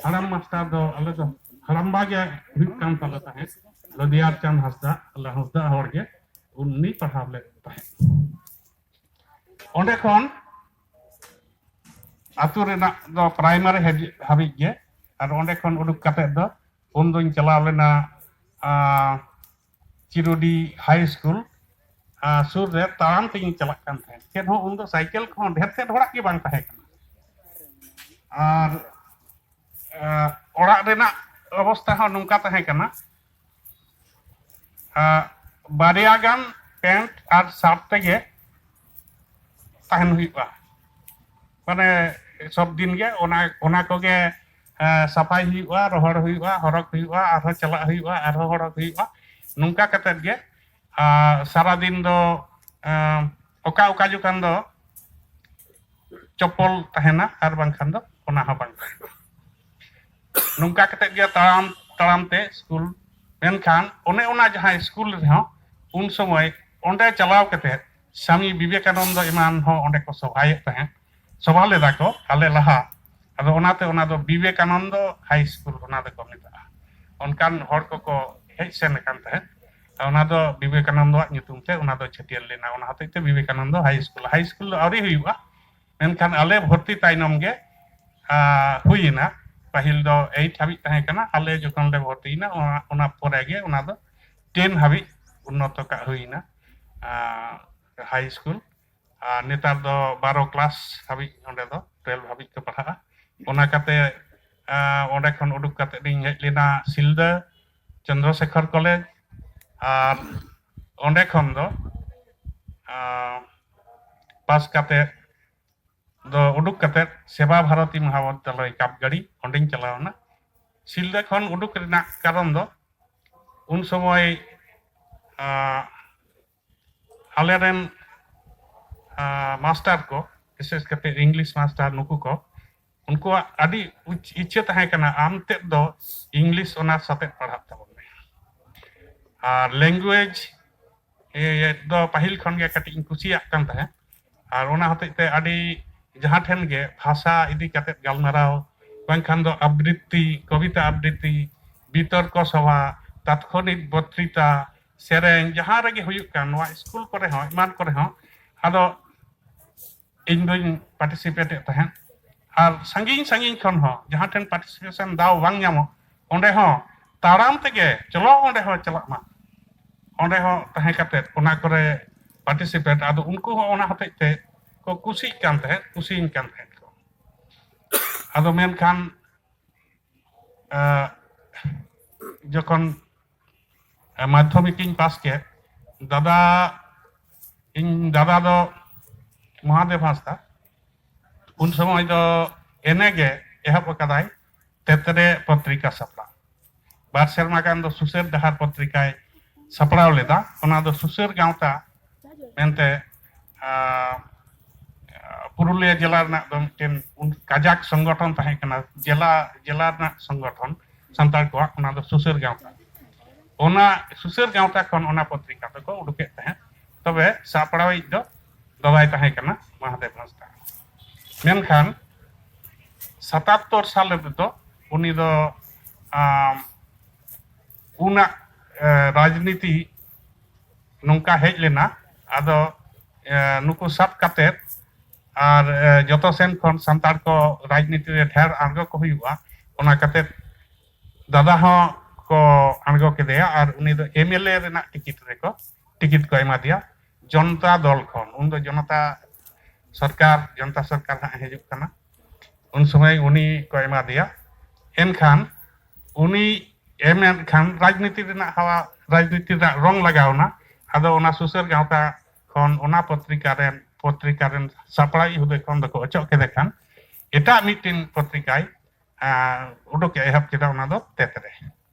ᱦᱟᱲᱟᱢ ᱢᱟᱥᱴᱟᱨ ᱫᱚ ᱟᱞᱮ ᱫᱚ ᱦᱟᱲᱟᱢᱵᱟ ᱜᱮ ᱦᱩᱭᱩᱜ ᱠᱟᱱ ᱛᱟᱞᱮ ᱛᱟᱦᱮᱸᱫ, ᱞᱚᱫᱤᱭᱟᱨ ᱪᱟᱸᱫᱽ ᱦᱟᱸᱥᱫᱟ, ᱟᱞᱮ ᱦᱟᱸᱥᱫᱟ ᱦᱚᱲ ᱜᱮ᱾ ᱩᱱᱤ ᱯᱟᱲᱦᱟᱣ ᱞᱮᱫ ᱛᱟᱦᱮᱸᱫ᱾ ᱚᱸᱰᱮ ᱠᱷᱚᱱ ᱟᱹᱛᱩ ᱨᱮᱱᱟᱜ ᱫᱚ ᱯᱨᱟᱭᱢᱟᱨᱤ ᱦᱟᱹᱵᱤᱡ ᱜᱮ, ᱟᱨ ᱚᱸᱰᱮ ᱠᱷᱚᱱ ᱩᱰᱩᱠ ᱠᱟᱛᱮ ᱫᱚ ᱩᱱ ᱫᱚᱧ ᱪᱟᱞᱟᱣ ᱞᱮᱱᱟ ᱪᱤᱨᱩᱰᱤ ᱦᱟᱭ ᱥᱠᱩᱞ ᱥᱩᱨ ᱨᱮ, ᱛᱟᱲᱟᱢ ᱛᱮᱜᱤᱧ ᱪᱟᱞᱟᱜ ᱠᱟᱱ ᱛᱟᱦᱮᱸᱫ᱾ ᱪᱮᱫ ᱦᱚᱸ ᱩᱱ ᱫᱚ ᱥᱟᱭᱠᱮᱞ ᱠᱚᱦᱚᱸ ᱰᱷᱮᱨ ᱛᱮᱫ ᱦᱚᱲᱟᱜ ᱜᱮ ᱵᱟᱝ ᱛᱟᱦᱮᱸ ᱠᱟᱱᱟ᱾ ᱟᱨ ᱚᱲᱟᱜ ᱨᱮᱱᱟᱜ ᱚᱵᱚᱥᱛᱟ ᱦᱚᱸ ᱱᱚᱝᱠᱟ ᱛᱟᱦᱮᱸ ᱠᱟᱱᱟ, ᱵᱟᱨᱭᱟ ᱜᱟᱱ ᱯᱮᱱᱴ ᱟᱨ ᱥᱟᱨᱴ ᱛᱮᱜᱮ ᱛᱟᱦᱮᱱ ᱦᱩᱭᱩᱜᱼᱟ᱾ ᱢᱟᱱᱮ ᱥᱚᱵ ᱫᱤᱱ ᱜᱮ ᱚᱱᱟ ᱚᱱᱟ ᱠᱚᱜᱮ ᱥᱟᱯᱷᱟᱭ ᱦᱩᱭᱩᱜᱼᱟ, ᱨᱚᱦᱚᱲ ᱦᱩᱭᱩᱜᱼᱟ, ᱦᱚᱨᱚᱜ ᱦᱩᱭᱩᱜᱼᱟ, ᱟᱨᱦᱚᱸ ᱪᱟᱞᱟᱜ ᱦᱩᱭᱩᱜᱼᱟ, ᱟᱨᱦᱚᱸ ᱦᱚᱨᱚᱜ ᱦᱩᱭᱩᱜᱼᱟ᱾ ᱱᱚᱝᱠᱟ ᱠᱟᱛᱮᱫ ᱜᱮ ᱥᱟᱨᱟᱫᱤᱱ ᱫᱚ ᱚᱠᱟ ᱚᱠᱟ ᱡᱚᱠᱷᱚᱱ ᱫᱚ ᱪᱚᱯᱯᱚᱞ ᱛᱟᱦᱮᱱᱟ, ᱟᱨ ᱵᱟᱝᱠᱷᱟᱱ ᱫᱚ ᱚᱱᱟ ᱦᱚᱸ ᱵᱟᱝ ᱛᱟᱦᱮᱱᱟ᱾ ᱱᱚᱝᱠᱟ ᱠᱟᱛᱮᱫ ᱜᱮ ᱛᱟᱲᱟᱢ ᱛᱟᱲᱟᱢ ᱛᱮ ᱥᱠᱩᱞ᱾ ᱢᱮᱱᱠᱷᱟᱱ ᱚᱱᱮ ᱚᱱᱟ ᱡᱟᱦᱟᱸ ᱥᱠᱩᱞ ᱨᱮᱦᱚᱸ ᱩᱱ ᱥᱚᱢᱚᱭ ᱚᱸᱰᱮ ᱪᱟᱞᱟᱣ ᱠᱟᱛᱮᱫ ᱥᱟᱢᱤ ᱵᱤᱵᱮᱠᱟᱱᱚᱱᱫᱚ ᱮᱢᱟᱱ ᱦᱚᱸ ᱚᱸᱰᱮ ᱠᱚ ᱥᱚᱵᱷᱟᱭᱮᱫ ᱛᱟᱦᱮᱸᱫ, ᱥᱚᱵᱷᱟ ᱞᱮᱫᱟ ᱠᱚ ᱟᱞᱮ ᱞᱟᱦᱟ᱾ ᱟᱫᱚ ᱚᱱᱟᱛᱮ ᱚᱱᱟ ᱫᱚ ᱵᱤᱵᱮᱠᱟᱱᱚᱱᱫᱚ ᱦᱟᱭ ᱥᱠᱩᱞ ᱚᱱᱟ ᱫᱚᱠᱚ ᱢᱮᱛᱟᱜᱼᱟ᱾ ᱚᱱᱠᱟᱱ ᱦᱚᱲ ᱠᱚᱠᱚ ᱦᱮᱡ ᱥᱮᱱ ᱟᱠᱟᱱ ᱛᱟᱦᱮᱸᱫ᱾ ᱚᱱᱟ ᱫᱚ ᱵᱤᱵᱮᱠᱟᱱᱚᱱᱫᱚᱣᱟᱜ ᱧᱩᱛᱩᱢ ᱛᱮ ᱚᱱᱟ ᱫᱚ ᱪᱷᱟᱹᱴᱭᱟᱹᱨ ᱞᱮᱱᱟ᱾ ᱚᱱᱟ ᱦᱚᱛᱮᱡ ᱛᱮ ᱵᱤᱵᱮᱠᱟᱱᱚᱱᱫᱚ ᱦᱟᱭ ᱥᱠᱩᱞ, ᱦᱟᱭ ᱥᱠᱩᱞ ᱫᱚ ᱟᱹᱣᱨᱤ ᱦᱩᱭᱩᱜᱼᱟ, ᱢᱮᱱᱠᱷᱟᱱ ᱟᱞᱮ ᱵᱷᱚᱨᱛᱤ ᱛᱟᱭᱱᱚᱢ ᱜᱮ ᱦᱩᱭᱮᱱᱟ᱾ ᱯᱟᱹᱦᱤᱞ ᱫᱚ ᱮᱭᱤᱴ ᱦᱟᱹᱵᱤᱡ ᱛᱟᱦᱮᱸ ᱠᱟᱱᱟ, ᱟᱞᱮ ᱡᱚᱠᱷᱚᱱ ᱞᱮ ᱵᱷᱚᱨᱛᱤᱭᱮᱱᱟ ᱚᱱᱟ ᱯᱚᱨᱮ ᱜᱮ ᱚᱱᱟ ᱫᱚ ᱴᱮᱱ ᱦᱟᱹᱵᱤᱡ ᱩᱱᱱᱚᱛᱚ ᱠᱟᱜ ᱦᱩᱭᱮᱱᱟ ᱦᱟᱭ ᱥᱠᱩᱞ᱾ ᱟᱨ ᱱᱮᱛᱟᱨ ᱫᱚ ᱵᱟᱨᱚ ᱠᱞᱟᱥ ᱦᱟᱹᱵᱤᱡ ᱚᱸᱰᱮ ᱫᱚ ᱴᱩᱭᱮᱞᱵᱷ ᱦᱟᱹᱵᱤᱡ ᱠᱚ ᱯᱟᱲᱦᱟᱜᱼᱟ᱾ ᱚᱱᱟ ᱠᱟᱛᱮ ᱚᱸᱰᱮ ᱠᱷᱚᱱ ᱩᱰᱩᱠ ᱠᱟᱛᱮ ᱞᱤᱧ ᱦᱮᱡ ᱞᱮᱱᱟ ᱥᱤᱞᱫᱟᱹ ᱪᱚᱱᱫᱨᱚᱥᱮᱠᱷᱚᱨ ᱠᱚᱞᱮᱡᱽ᱾ ᱟᱨ ᱚᱸᱰᱮ ᱠᱷᱚᱱ ᱫᱚ ᱯᱟᱥ ᱠᱟᱛᱮ ᱫᱚ ᱩᱰᱩᱠ ᱠᱟᱛᱮ ᱥᱮᱵᱟ ᱵᱷᱟᱨᱚᱛᱤ ᱢᱚᱦᱟᱵᱤᱫᱽᱫᱟᱞᱚᱭ ᱠᱟᱯᱜᱟᱲᱤ, ᱚᱸᱰᱮᱧ ᱪᱟᱞᱟᱣ ᱮᱱᱟ᱾ ᱥᱤᱞᱫᱟᱹ ᱠᱷᱚᱱ ᱩᱰᱩᱠ ᱨᱮᱱᱟᱜ ᱠᱟᱨᱚᱱ ᱫᱚ ᱩᱱ ᱥᱚᱢᱚᱭ ᱟᱞᱮᱨᱮᱱ ᱢᱟᱥᱴᱟᱨ ᱠᱚ, ᱵᱤᱥᱮᱥ ᱠᱟᱛᱮ ᱤᱝᱞᱤᱥ ᱢᱟᱥᱴᱟᱨ, ᱱᱩᱠᱩ ᱠᱚ, ᱩᱱᱠᱩᱣᱟᱜ ᱟᱹᱰᱤ ᱤᱪᱪᱷᱟᱹ ᱛᱟᱦᱮᱸ ᱠᱟᱱᱟ ᱟᱢ ᱛᱮᱫ ᱫᱚ ᱤᱝᱞᱤᱥ ᱚᱱᱟᱨᱥ ᱟᱛᱮᱫ ᱯᱟᱲᱦᱟᱜ ᱛᱟᱵᱚᱱ ᱢᱮ᱾ ᱟᱨ ᱞᱮᱝᱜᱩᱭᱮᱡᱽ ᱫᱚ ᱯᱟᱹᱦᱤᱞ ᱠᱷᱚᱱ ᱜᱮ ᱠᱟᱹᱴᱤᱡ ᱤᱧ ᱠᱩᱥᱤᱭᱟᱜ ᱠᱟᱱ ᱛᱟᱦᱮᱸᱫ᱾ ᱟᱨ ᱚᱱᱟ ᱦᱚᱛᱮᱡ ᱛᱮ ᱟᱹᱰᱤ ᱡᱟᱦᱟᱸ ᱴᱷᱮᱱ ᱜᱮ ᱵᱷᱟᱥᱟ ᱤᱫᱤ ᱠᱟᱛᱮᱫ ᱜᱟᱞᱢᱟᱨᱟᱣ, ᱵᱟᱝᱠᱷᱟᱱ ᱫᱚ ᱟᱵᱨᱤᱛᱛᱤ, ᱠᱚᱵᱤᱛᱟ ᱟᱵᱨᱤᱛᱛᱤ, ᱵᱤᱛᱚᱨᱠᱚ ᱥᱚᱵᱷᱟ, ᱛᱟᱛᱠᱷᱚᱱᱤᱠ ᱵᱚᱠᱛᱨᱤᱛᱟ, ᱥᱮᱨᱮᱧ ᱡᱟᱦᱟᱸ ᱨᱮᱜᱮ ᱦᱩᱭᱩᱜ ᱠᱟᱱ, ᱱᱚᱣᱟ ᱥᱠᱩᱞ ᱠᱚᱨᱮ ᱦᱚᱸ, ᱮᱢᱟᱱ ᱠᱚᱨᱮ ᱦᱚᱸ, ᱟᱫᱚ ᱤᱧ ᱫᱚᱧ ᱯᱟᱨᱴᱤᱥᱤᱯᱮᱴ ᱮᱫ ᱛᱟᱦᱮᱸᱫ᱾ ᱟᱨ ᱥᱟᱺᱜᱤᱧ ᱥᱟᱺᱜᱤᱧ ᱠᱷᱚᱱ ᱦᱚᱸ ᱡᱟᱦᱟᱸ ᱴᱷᱮᱱ ᱯᱟᱨᱴᱤᱥᱤᱯᱮᱥᱚᱱ ᱫᱟᱣ ᱵᱟᱝ ᱧᱟᱢᱚᱜ, ᱚᱸᱰᱮ ᱦᱚᱸ ᱛᱟᱲᱟᱢ ᱛᱮᱜᱮ, "ᱪᱚᱞᱚ ᱚᱸᱰᱮ ᱦᱚᱸ ᱪᱟᱞᱟᱜ ᱢᱟ", ᱚᱸᱰᱮ ᱦᱚᱸ ᱛᱟᱦᱮᱸ ᱠᱟᱛᱮ ᱚᱱᱟ ᱠᱚᱨᱮ ᱯᱟᱨᱴᱤᱥᱤᱯᱮᱴ, ᱟᱫᱚ ᱩᱱᱠᱩ ᱦᱚᱸ ᱚᱱᱟ ᱦᱚᱛᱮᱡ ᱛᱮ ᱠᱚ ᱠᱩᱥᱤᱜ ᱠᱟᱱ ᱛᱟᱦᱮᱸᱫ, ᱠᱩᱥᱤᱭᱟᱹᱧ ᱠᱟᱱ ᱛᱟᱦᱮᱸᱫ ᱠᱚ᱾ ᱟᱫᱚ ᱢᱮᱱᱠᱷᱟᱱ ᱡᱚᱠᱷᱚᱱ ᱢᱟᱫᱽᱫᱷᱚᱢᱤᱠ ᱤᱧ ᱯᱟᱥ ᱠᱮᱫ, ᱫᱟᱫᱟ, ᱤᱧ ᱫᱟᱫᱟ ᱫᱚ ᱢᱚᱦᱟᱫᱮᱵ ᱦᱟᱸᱥᱫᱟ, ᱩᱱ ᱥᱚᱢᱚᱭ ᱫᱚ ᱮᱱᱮ ᱜᱮ ᱮᱦᱚᱵ ᱟᱠᱟᱫᱟᱭ ᱛᱮᱛᱨᱮ ᱯᱚᱛᱨᱤᱠᱟ ᱥᱟᱯᱲᱟᱣ᱾ ᱵᱟᱨ ᱥᱮᱨᱢᱟ ᱜᱟᱱ ᱫᱚ ᱥᱩᱥᱟᱹᱨ ᱰᱟᱦᱟᱨ ᱯᱚᱛᱨᱤᱠᱟᱭ ᱥᱟᱯᱲᱟᱣ ᱞᱮᱫᱟ᱾ ᱚᱱᱟ ᱫᱚ ᱥᱩᱥᱟᱹᱨ ᱜᱟᱶᱛᱟ ᱢᱮᱱᱛᱮ, ᱟᱸ, ᱯᱩᱨᱩᱞᱤᱭᱟᱹ ᱡᱮᱞᱟ ᱨᱮᱱᱟᱜ ᱫᱚ ᱢᱤᱫᱴᱮᱱ ᱩᱱ ᱠᱟᱡᱟᱠ ᱥᱚᱝᱜᱚᱴᱷᱚᱱ ᱛᱟᱦᱮᱸ ᱠᱟᱱᱟ, ᱡᱮᱞᱟ, ᱡᱮᱞᱟ ᱨᱮᱱᱟᱜ ᱥᱚᱝᱜᱚᱴᱷᱚᱱ ᱥᱟᱱᱛᱟᱲ ᱠᱚᱣᱟᱜ, ᱚᱱᱟ ᱫᱚ ᱥᱩᱥᱟᱹᱨ ᱜᱟᱶᱛᱟ᱾ ᱚᱱᱟ ᱥᱩᱥᱟᱹᱨ ᱜᱟᱶᱛᱟ ᱠᱷᱚᱱ ᱚᱱᱟ ᱯᱚᱛᱨᱤᱠᱟ ᱫᱚᱠᱚ ᱩᱰᱩᱠᱮᱫ ᱛᱟᱦᱮᱸᱫ᱾ ᱛᱚᱵᱮ ᱥᱟᱯᱲᱟᱣᱤᱡ ᱫᱚ ᱫᱟᱫᱟᱭ ᱛᱟᱦᱮᱸ ᱠᱟᱱᱟ, ᱢᱚᱦᱟᱫᱮᱵ ᱦᱟᱸᱥᱫᱟ᱾ ᱢᱮᱱᱠᱷᱟᱱ ᱥᱟᱛᱟᱛᱛᱚᱨ ᱥᱟᱞ ᱨᱮᱫᱚ ᱩᱱᱤ ᱫᱚ, ᱟᱢ, ᱩᱱᱟᱜ, ᱮ, ᱨᱟᱡᱽᱱᱤᱛᱤ ᱱᱚᱝᱠᱟ ᱦᱮᱡ ᱞᱮᱱᱟ᱾ ᱟᱫᱚ, ᱮ, ᱱᱩᱠᱩ ᱥᱟᱵ ᱠᱟᱛᱮᱫ ᱟᱨ, ᱮ, ᱡᱚᱛᱚ ᱥᱮᱱ ᱠᱷᱚᱱ ᱥᱟᱱᱛᱟᱲ ᱠᱚ ᱨᱟᱡᱽᱱᱤᱛᱤ ᱨᱮ ᱰᱷᱮᱨ ᱟᱬᱜᱚ ᱠᱚ ᱦᱩᱭᱩᱜᱼᱟ, ᱚᱱᱟ ᱠᱟᱛᱮᱫ ᱫᱟᱫᱟ ᱦᱚᱸ ᱠᱚ ᱟᱬᱜᱚ ᱠᱮᱫᱮᱭᱟ ᱟᱨ ᱩᱱᱤ ᱫᱚ ᱮᱢ ᱮᱞ ᱮ ᱨᱮᱱᱟᱜ ᱴᱤᱠᱤᱴ ᱨᱮᱠᱚ, ᱴᱤᱠᱤᱴ ᱠᱚ ᱮᱢᱟ ᱫᱮᱭᱟ ᱡᱚᱱᱚᱛᱟ ᱫᱚᱞ ᱠᱷᱚᱱ᱾ ᱩᱱᱫᱚ ᱡᱚᱱᱚᱛᱟ ᱥᱚᱨᱠᱟᱨ, ᱡᱚᱱᱚᱛᱟ ᱥᱚᱨᱠᱟᱨ ᱦᱟᱸᱜ ᱦᱤᱡᱩᱜ ᱠᱟᱱᱟ, ᱩᱱ ᱥᱚᱢᱚᱭ ᱩᱱᱤ ᱠᱚ ᱮᱢᱟ ᱫᱮᱭᱟ᱾ ᱮᱱᱠᱷᱟᱱ ᱩᱱᱤ ᱮᱢ ᱮᱱᱠᱷᱟᱱ ᱨᱟᱡᱽᱱᱤᱛᱤ ᱨᱮᱱᱟᱜ ᱦᱟᱣᱟ, ᱨᱟᱡᱽᱱᱤᱛᱤ ᱨᱮᱱᱟᱜ ᱨᱚᱝ ᱞᱟᱜᱟᱣ ᱮᱱᱟ᱾ ᱟᱫᱚ ᱚᱱᱟ ᱥᱩᱥᱟᱹᱨ ᱜᱟᱶᱛᱟ ᱠᱷᱚᱱ ᱚᱱᱟ ᱯᱚᱛᱨᱤᱠᱟ ᱨᱮᱱ, ᱯᱚᱛᱨᱤᱠᱟ ᱨᱮᱱ ᱥᱟᱯᱲᱟᱣᱤᱡ ᱦᱩᱫᱟᱹ ᱠᱷᱚᱱ ᱫᱚᱠᱚ ᱚᱪᱚᱜ ᱠᱮᱫᱮ ᱠᱷᱟᱱ ᱮᱴᱟᱜ ᱢᱤᱫᱴᱮᱱ ᱯᱚᱛᱨᱤᱠᱟᱭ, ᱟᱸ, ᱩᱰᱩᱠ ᱮ ᱮᱦᱚᱵ ᱠᱮᱫᱟ, ᱚᱱᱟ ᱫᱚ ᱛᱮᱛᱨᱮ᱾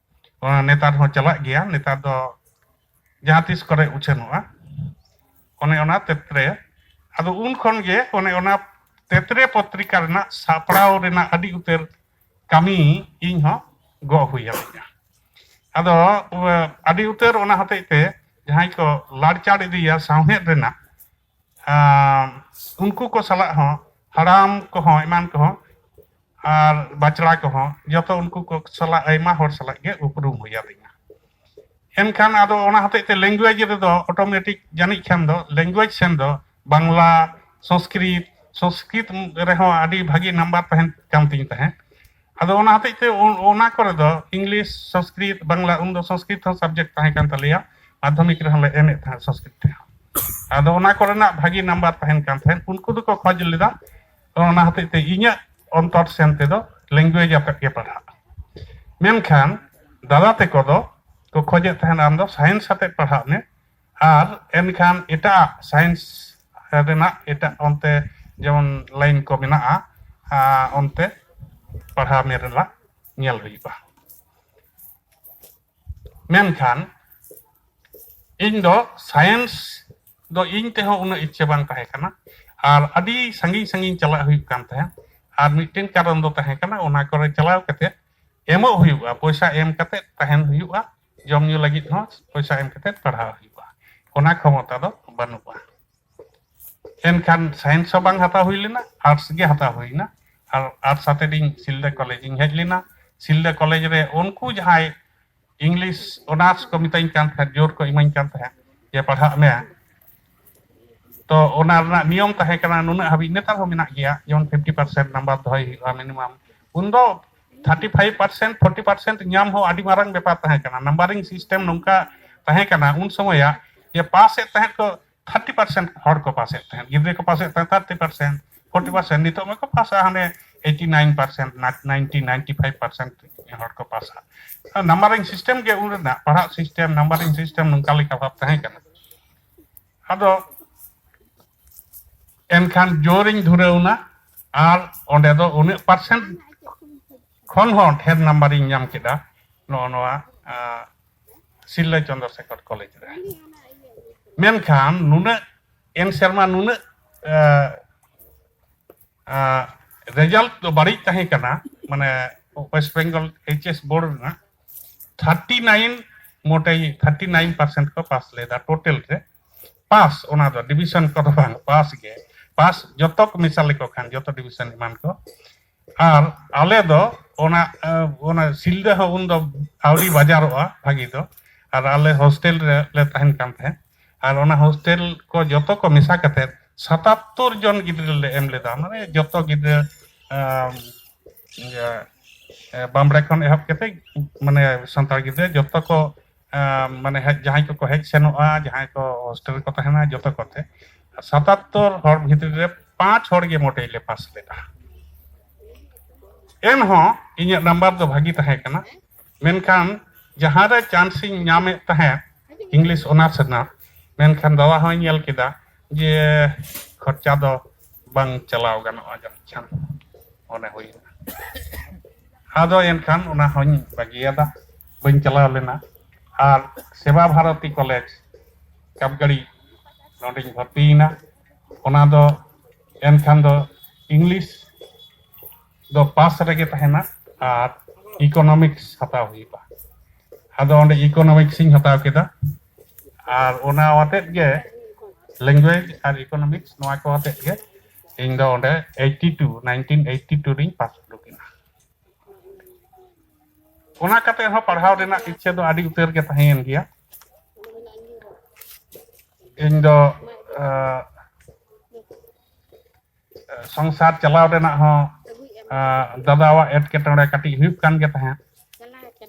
ᱚᱱᱟ ᱱᱮᱛᱟᱨ ᱦᱚᱸ ᱪᱟᱞᱟᱜ ᱜᱮᱭᱟ, ᱱᱮᱛᱟᱨ ᱫᱚ ᱡᱟᱦᱟᱸ ᱛᱤᱥ ᱠᱚᱨᱮ ᱩᱪᱷᱟᱹᱱᱚᱜᱼᱟ, ᱚᱱᱮ ᱚᱱᱟ ᱛᱮᱛᱨᱮ᱾ ᱟᱫᱚ ᱩᱱ ᱠᱷᱚᱱ ᱜᱮ ᱚᱱᱮ ᱚᱱᱟ ᱛᱮᱛᱨᱮ ᱯᱚᱛᱨᱤᱠᱟ ᱨᱮᱱᱟᱜ ᱥᱟᱯᱲᱟᱣ ᱨᱮᱱᱟᱜ ᱟᱹᱰᱤ ᱩᱛᱟᱹᱨ ᱠᱟᱹᱢᱤ ᱤᱧ ᱦᱚᱸ ᱜᱚᱜ ᱦᱩᱭ ᱟᱹᱫᱤᱧᱟ᱾ ᱟᱫᱚ, ᱟᱹᱰᱤ ᱩᱛᱟᱹᱨ ᱚᱱᱟ ᱦᱚᱛᱮᱡ ᱛᱮ ᱡᱟᱦᱟᱸᱭ ᱠᱚ ᱞᱟᱲᱪᱟᱲ ᱤᱫᱤᱭᱟ ᱥᱟᱶᱦᱮᱫ ᱨᱮᱱᱟᱜ, ᱟᱸ, ᱩᱱᱠᱩ ᱠᱚ ᱥᱟᱞᱟᱜ ᱦᱚᱸ, ᱦᱟᱲᱟᱢ ᱠᱚᱦᱚᱸ, ᱮᱢᱟᱱ ᱠᱚᱦᱚᱸ, ᱟᱨ ᱵᱟᱪᱷᱲᱟ ᱠᱚᱦᱚᱸ, ᱡᱚᱛᱚ ᱩᱱᱠᱩ ᱠᱚ ᱥᱟᱞᱟᱜ, ᱟᱭᱢᱟ ᱦᱚᱲ ᱥᱟᱞᱟᱜ ᱜᱮ ᱩᱯᱨᱩᱢ ᱦᱩᱭ ᱟᱹᱫᱤᱧᱟ᱾ ᱮᱱᱠᱷᱟᱱ ᱟᱫᱚ ᱚᱱᱟ ᱦᱚᱛᱮᱡ ᱛᱮ ᱞᱮᱝᱜᱩᱭᱮᱡᱽ ᱨᱮᱫᱚ ᱚᱴᱳᱢᱮᱴᱤᱠ ᱡᱟᱹᱱᱤᱡ ᱠᱷᱟᱱ ᱫᱚ ᱞᱮᱝᱜᱩᱭᱮᱡᱽ ᱥᱮᱱ ᱫᱚ ᱵᱟᱝᱞᱟ, ᱥᱚᱝᱥᱠᱨᱤᱛ, ᱥᱚᱝᱥᱠᱨᱤᱛ ᱨᱮᱦᱚᱸ ᱟᱹᱰᱤ ᱵᱷᱟᱹᱜᱤ ᱱᱟᱢᱵᱟᱨ ᱛᱟᱦᱮᱱ ᱠᱟᱱ ᱛᱤᱧ ᱛᱟᱦᱮᱸᱫ᱾ ᱟᱫᱚ ᱚᱱᱟ ᱦᱚᱛᱮᱡ ᱛᱮ ᱚ- ᱚᱱᱟ ᱠᱚᱨᱮ ᱫᱚ ᱤᱝᱞᱤᱥ, ᱥᱚᱝᱥᱠᱨᱤᱛ, ᱵᱟᱝᱞᱟ, ᱩᱱᱫᱚ ᱥᱚᱝᱥᱠᱨᱤᱛ ᱦᱚᱸ ᱥᱟᱵᱡᱮᱠᱴ ᱛᱟᱦᱮᱸ ᱠᱟᱱ ᱛᱟᱞᱮᱭᱟ, ᱢᱟᱫᱽᱫᱷᱚᱢᱤᱠ ᱨᱮᱦᱚᱸ ᱞᱮ ᱮᱢᱮᱫ ᱛᱟᱦᱮᱸᱫ ᱥᱚᱝᱥᱠᱨᱤᱛ ᱛᱮᱦᱚᱸ᱾ ᱟᱫᱚ ᱚᱱᱟ ᱠᱚᱨᱮᱱᱟᱜ ᱵᱷᱟᱹᱜᱤ ᱱᱟᱢᱵᱟᱨ ᱛᱟᱦᱮᱱ ᱠᱟᱱ ᱛᱟᱦᱮᱸᱫ, ᱩᱱᱠᱩ ᱫᱚᱠᱚ ᱠᱷᱚᱡᱽ ᱞᱮᱫᱟ᱾ ᱚᱱᱟ ᱦᱚᱛᱮᱡ ᱛᱮ ᱤᱧᱟᱹᱜ ᱚᱱᱛᱚᱨ ᱥᱮᱱ ᱛᱮᱫᱚ ᱞᱮᱝᱜᱩᱭᱮᱡᱽ ᱟᱛᱮᱫ ᱜᱮ ᱯᱟᱲᱦᱟᱜ᱾ ᱢᱮᱱᱠᱷᱟᱱ ᱫᱟᱫᱟ ᱛᱮᱠᱚ ᱫᱚ ᱠᱚ ᱠᱷᱚᱡᱮᱫ ᱛᱟᱦᱮᱱ, "ᱟᱢ ᱫᱚ ᱥᱟᱭᱮᱱᱥ ᱟᱛᱮᱫ ᱯᱟᱲᱦᱟᱜ ᱢᱮ, ᱟᱨ ᱮᱱᱠᱷᱟᱱ ᱮᱴᱟᱜ ᱥᱟᱭᱮᱱᱥ ᱨᱮᱱᱟᱜ ᱮᱴᱟᱜ ᱚᱱᱛᱮ ᱡᱮᱢᱚᱱ ᱞᱟᱭᱤᱱ ᱠᱚ ᱢᱮᱱᱟᱜᱼᱟ, ᱟᱨ ᱚᱱᱛᱮ ᱯᱟᱲᱦᱟᱣ ᱢᱮ ᱨᱮᱱᱟᱜ ᱧᱮᱞ ᱦᱩᱭᱩᱜᱼᱟ᱾" ᱢᱮᱱᱠᱷᱟᱱ ᱤᱧ ᱫᱚ ᱥᱟᱭᱮᱱᱥ ᱫᱚ ᱤᱧ ᱛᱮᱦᱚᱸ ᱩᱱᱟᱹᱜ ᱤᱪᱪᱷᱟᱹ ᱵᱟᱝ ᱛᱟᱦᱮᱸ ᱠᱟᱱᱟ, ᱟᱨ ᱟᱹᱰᱤ ᱥᱟᱺᱜᱤᱧ ᱥᱟᱺᱜᱤᱧ ᱪᱟᱞᱟᱜ ᱦᱩᱭᱩᱜ ᱠᱟᱱ ᱛᱟᱦᱮᱸᱫ᱾ ᱟᱨ ᱢᱤᱫᱴᱮᱱ ᱠᱟᱨᱚᱱ ᱫᱚ ᱛᱟᱦᱮᱸ ᱠᱟᱱᱟ, ᱚᱱᱟ ᱠᱚᱨᱮ ᱪᱟᱞᱟᱣ ᱠᱟᱛᱮ ᱮᱢᱚᱜ ᱦᱩᱭᱩᱜᱼᱟ, ᱯᱚᱭᱥᱟ ᱮᱢ ᱠᱟᱛᱮ ᱛᱟᱦᱮᱱ ᱦᱩᱭᱩᱜᱼᱟ, ᱡᱚᱢ ᱧᱩ ᱞᱟᱹᱜᱤᱫ ᱦᱚᱸ ᱯᱚᱭᱥᱟ ᱮᱢ ᱠᱟᱛᱮ ᱯᱟᱲᱦᱟᱣ ᱦᱩᱭᱩᱜᱼᱟ, ᱚᱱᱟ ᱠᱷᱚᱢᱚᱛᱟ ᱫᱚ ᱵᱟᱹᱱᱩᱜᱼᱟ᱾ ᱮᱱᱠᱷᱟᱱ ᱥᱟᱭᱮᱱᱥ ᱦᱚᱸ ᱵᱟᱝ ᱦᱟᱛᱟᱣ ᱦᱩᱭ ᱞᱮᱱᱟ, ᱟᱨᱴᱥ ᱜᱮ ᱦᱟᱛᱟᱣ ᱦᱩᱭᱱᱟ᱾ ᱟᱨ ᱟᱨᱴᱥ ᱟᱛᱮᱫ ᱤᱧ ᱥᱤᱞᱫᱟᱹ ᱠᱚᱞᱮᱡᱽ ᱤᱧ ᱦᱮᱡ ᱞᱮᱱᱟ᱾ ᱥᱤᱞᱫᱟᱹ ᱠᱚᱞᱮᱡᱽ ᱨᱮ ᱩᱱᱠᱩ ᱡᱟᱦᱟᱸᱭ ᱤᱝᱞᱤᱥ ᱚᱱᱟᱨᱥ ᱠᱚ ᱢᱤᱛᱟᱹᱧ ᱠᱟᱱ ᱛᱟᱦᱮᱸᱫ, ᱡᱳᱨ ᱠᱚ ᱤᱢᱟᱹᱧ ᱠᱟᱱ ᱛᱟᱦᱮᱸᱫ ᱡᱮ ᱯᱟᱲᱦᱟᱜ ᱢᱮ, ᱛᱚ ᱚᱱᱟ ᱨᱮᱱᱟᱜ ᱱᱤᱭᱚᱢ ᱛᱟᱦᱮᱸ ᱠᱟᱱᱟ, ᱱᱩᱱᱟᱹᱜ ᱦᱟᱹᱵᱤᱡ, ᱱᱮᱛᱟᱨ ᱦᱚᱸ ᱢᱮᱱᱟᱜ ᱜᱮᱭᱟ, ᱡᱮᱢᱚᱱ ᱯᱷᱤᱯᱴᱤ ᱯᱟᱨᱥᱮᱱᱴ ᱱᱟᱢᱵᱟᱨ ᱫᱚᱦᱚᱭ ᱦᱩᱭᱩᱜᱼᱟ ᱢᱤᱱᱤᱢᱟᱢ᱾ ᱩᱱᱫᱚ thirty five percent, forty percent ᱧᱟᱢ ᱦᱚᱸ ᱟᱹᱰᱤ ᱢᱟᱨᱟᱝ ᱵᱮᱯᱟᱨ ᱛᱟᱦᱮᱸ ᱠᱟᱱᱟ᱾ ᱱᱟᱢᱵᱟᱨᱤᱝ ᱥᱤᱥᱴᱮᱢ ᱱᱚᱝᱠᱟ ᱛᱟᱦᱮᱸ ᱠᱟᱱᱟ ᱩᱱ ᱥᱚᱢᱚᱭᱟᱜ, ᱡᱮ ᱯᱟᱥᱮᱫ ᱛᱟᱦᱮᱸᱫ ᱠᱚ ᱛᱷᱟᱨᱴᱤ ᱯᱟᱨᱥᱮᱱᱴ ᱦᱚᱲ ᱠᱚ ᱯᱟᱥᱮᱫ ᱛᱟᱦᱮᱸᱫ, ᱜᱤᱫᱽᱨᱟᱹ ᱠᱚ ᱯᱟᱥᱮᱫ ᱛᱟᱦᱮᱸᱫ ᱛᱷᱟᱨᱴᱤ ᱯᱟᱨᱥᱮᱱᱴ, ᱯᱷᱳᱨᱴᱤ ᱯᱟᱨᱥᱮᱱᱴ, ᱱᱤᱛᱚᱜ ᱢᱟᱠᱚ ᱯᱟᱥᱟ ᱦᱟᱱᱮ eighty nine percent, ninety, ninety five percent ᱦᱚᱲ ᱠᱚ ᱯᱟᱥᱟ᱾ ᱱᱟᱢᱵᱟᱨᱤᱝ ᱥᱤᱥᱴᱮᱢ ᱜᱮ ᱩᱱ ᱨᱮᱱᱟᱜ ᱯᱟᱲᱦᱟᱜ ᱥᱤᱥᱴᱮᱢ, ᱱᱟᱢᱵᱟᱨᱤᱝ ᱥᱤᱥᱴᱮᱢ ᱱᱚᱝᱠᱟ ᱞᱮᱠᱟ ᱵᱷᱟᱵᱽ ᱛᱟᱦᱮᱸ ᱠᱟᱱᱟ᱾ ᱟᱫᱚ ᱮᱱᱠᱷᱟᱱ ᱡᱳᱨᱤᱧ ᱫᱷᱩᱨᱟᱹᱣᱱᱟ, ᱟᱨ ᱚᱸᱰᱮ ᱫᱚ ᱩᱱᱟᱹᱜ ᱯᱟᱨᱥᱮᱱᱴ ᱠᱷᱚᱱ ᱦᱚᱸ ᱰᱷᱮᱨ ᱱᱟᱢᱵᱟᱨᱤᱧ ᱧᱟᱢ ᱠᱮᱫᱟ ᱱᱚᱜᱼᱚ ᱱᱚᱣᱟ, ᱟᱸ, ᱥᱤᱞᱫᱟᱹ ᱪᱚᱱᱫᱨᱚᱥᱮᱠᱷᱚᱨ ᱠᱚᱞᱮᱡᱽ ᱨᱮ᱾ ᱢᱮᱱᱠᱷᱟᱱ ᱱᱩᱱᱟᱹᱜ, ᱮᱱ ᱥᱮᱨᱢᱟ ᱱᱩᱱᱟᱹᱜ, ᱟᱸ, ᱟᱸ, ᱨᱮᱡᱟᱞᱴ ᱫᱚ ᱵᱟᱹᱲᱤᱡ ᱛᱟᱦᱮᱸ ᱠᱟᱱᱟ, ᱢᱟᱱᱮ West Bengal H S board ᱨᱮᱱᱟᱜ ᱛᱷᱟᱨᱴᱤ ᱱᱟᱭᱤᱱ, ᱢᱚᱴᱮ ᱛᱷᱟᱨᱴᱤ ᱱᱟᱭᱤᱱ ᱯᱟᱨᱥᱮᱱᱴ ᱠᱚ ᱯᱟᱥ ᱞᱮᱫᱟ ᱴᱳᱴᱟᱞ ᱨᱮ᱾ ᱯᱟᱥ, ᱚᱱᱟ ᱫᱚ ᱰᱤᱵᱤᱥᱚᱱ ᱠᱚᱫᱚ ᱵᱟᱝ, ᱯᱟᱥ ᱜᱮ᱾ ᱯᱟᱥ ᱡᱚᱛᱚ ᱠᱚ ᱢᱮᱥᱟ ᱞᱮᱠᱚ ᱠᱷᱟᱱ, ᱡᱚᱛᱚ ᱰᱤᱵᱤᱥᱚᱱ ᱮᱢᱟᱱ ᱠᱚ᱾ ᱟᱨ ᱟᱞᱮ ᱫᱚ ᱚᱱᱟ, ᱟᱸ, ᱚᱱᱟ ᱥᱤᱞᱫᱟᱹ ᱦᱚᱸ ᱩᱱᱫᱚ ᱟᱹᱣᱨᱤ ᱵᱟᱡᱟᱨᱚᱜᱼᱟ ᱵᱷᱟᱹᱜᱤ ᱫᱚ᱾ ᱟᱨ ᱟᱞᱮ ᱦᱳᱥᱴᱮᱞ ᱨᱮ ᱞᱮ ᱛᱟᱦᱮᱱ ᱠᱟᱱ ᱛᱟᱦᱮᱸᱫ᱾ ᱟᱨ ᱚᱱᱟ ᱦᱳᱥᱴᱮᱞ ᱠᱚ ᱡᱚᱛᱚ ᱠᱚ ᱢᱮᱥᱟ ᱠᱟᱛᱮ ᱥᱟᱛᱟᱛᱛᱳᱨ ᱡᱚᱱ ᱜᱤᱫᱽᱨᱟᱹ ᱞᱮ ᱮᱢ ᱞᱮᱫᱟ, ᱢᱟᱱᱮ ᱡᱚᱛᱚ ᱜᱤᱫᱽᱨᱟᱹ, ᱟᱢ, ᱤᱭᱟᱹ, ᱮ, ᱵᱟᱢᱵᱽᱲᱮ ᱠᱷᱚᱱ ᱮᱦᱚᱵ ᱠᱟᱛᱮ, ᱢᱟᱱᱮ ᱥᱟᱱᱛᱟᱲ ᱜᱤᱫᱽᱨᱟᱹ ᱡᱚᱛᱚ ᱠᱚ, ᱟᱢ, ᱢᱟᱱᱮ ᱦᱮᱡ, ᱡᱟᱦᱟᱸᱭ ᱠᱚᱠᱚ ᱦᱮᱡ ᱥᱮᱱᱚᱜᱼᱟ, ᱡᱟᱦᱟᱸᱭ ᱠᱚ ᱦᱳᱥᱴᱮᱞ ᱨᱮᱠᱚ ᱛᱟᱦᱮᱱᱟ, ᱡᱚᱛᱚ ᱠᱚᱛᱮ ᱥᱟᱛᱟᱛᱛᱳᱨ ᱦᱚᱲ ᱵᱷᱤᱛᱨᱤ ᱨᱮ ᱯᱟᱸᱪ ᱦᱚᱲ ᱜᱮ ᱢᱚᱴᱮ ᱞᱮ ᱯᱟᱥ ᱞᱮᱫᱟ᱾ ᱮᱱᱦᱚᱸ ᱤᱧᱟᱹᱜ ᱱᱟᱢᱵᱟᱨ ᱫᱚ ᱵᱷᱟᱹᱜᱤ ᱛᱟᱦᱮᱸ ᱠᱟᱱᱟ, ᱢᱮᱱᱠᱷᱟᱱ ᱡᱟᱦᱟᱸ ᱨᱮ ᱪᱟᱱᱥ ᱤᱧ ᱧᱟᱢᱮᱫ ᱛᱟᱦᱮᱸᱫ ᱤᱝᱞᱤᱥ ᱚᱱᱟᱨᱥ ᱨᱮᱱᱟᱜ, ᱢᱮᱱᱠᱷᱟᱱ ᱫᱟᱫᱟ ᱦᱚᱸᱭ ᱧᱮᱞ ᱠᱮᱫᱟ ᱡᱮ ᱠᱷᱚᱨᱪᱟ ᱫᱚ ᱵᱟᱝ ᱪᱟᱞᱟᱣ ᱜᱟᱱᱚᱜᱼᱟ ᱡᱟᱹᱱᱤᱡ ᱠᱷᱟᱱ, ᱢᱚᱱᱮ ᱦᱩᱭᱱᱟ᱾ ᱟᱫᱚ ᱮᱱᱠᱷᱟᱱ ᱚᱱᱟ ᱦᱚᱸᱧ ᱵᱟᱹᱜᱤᱭᱟᱫᱟ, ᱵᱟᱹᱧ ᱪᱟᱞᱟᱣ ᱞᱮᱱᱟ᱾ ᱟᱨ ᱥᱮᱵᱟ ᱵᱷᱟᱨᱚᱛᱤ ᱠᱚᱞᱮᱡᱽ ᱠᱟᱯᱜᱟᱲᱤ, ᱱᱚᱸᱰᱮᱧ ᱵᱷᱚᱨᱛᱤᱭᱮᱱᱟ᱾ ᱚᱱᱟ ᱫᱚ ᱮᱱᱠᱷᱟᱱ ᱫᱚ ᱤᱝᱞᱤᱥ ᱫᱚ ᱯᱟᱥ ᱨᱮᱜᱮ ᱛᱟᱦᱮᱱᱟ ᱟᱨ ᱤᱠᱳᱱᱚᱢᱤᱠᱥ ᱦᱟᱛᱟᱣ ᱦᱩᱭᱩᱜᱼᱟ᱾ ᱟᱫᱚ ᱚᱸᱰᱮ ᱤᱠᱳᱱᱚᱢᱤᱠᱥ ᱤᱧ ᱦᱟᱛᱟᱣ ᱠᱮᱫᱟ, ᱟᱨ ᱚᱱᱟ ᱟᱛᱮᱫ ᱜᱮ ᱞᱮᱝᱜᱩᱭᱮᱡᱽ ᱟᱨ ᱤᱠᱳᱱᱚᱢᱤᱠᱥ, ᱱᱚᱣᱟ ᱠᱚ ᱟᱛᱮᱫ ᱜᱮ ᱤᱧ ᱫᱚ ᱚᱸᱰᱮ eighty two, nineteen eighty two ᱨᱤᱧ ᱯᱟᱥ ᱩᱰᱩᱠ ᱮᱱᱟ᱾ ᱚᱱᱟ ᱠᱟᱛᱮ ᱦᱚᱸ ᱯᱟᱲᱦᱟᱣ ᱨᱮᱱᱟᱜ ᱤᱪᱪᱷᱟᱹ ᱫᱚ ᱟᱹᱰᱤ ᱩᱛᱟᱹᱨ ᱜᱮ ᱛᱟᱦᱮᱸᱭᱮᱱ ᱜᱮᱭᱟ᱾ ᱤᱧ ᱫᱚ, ᱟᱸ, ᱥᱚᱝᱥᱟᱨ ᱪᱟᱞᱟᱣ ᱨᱮᱱᱟᱜ ᱦᱚᱸ, ᱟᱸ, ᱫᱟᱫᱟᱣᱟᱜ ᱮᱴᱠᱮᱴᱚᱬᱮ ᱠᱟᱹᱴᱤᱡ ᱦᱩᱭᱩᱜ ᱠᱟᱱ ᱜᱮ ᱛᱟᱦᱮᱸᱫ᱾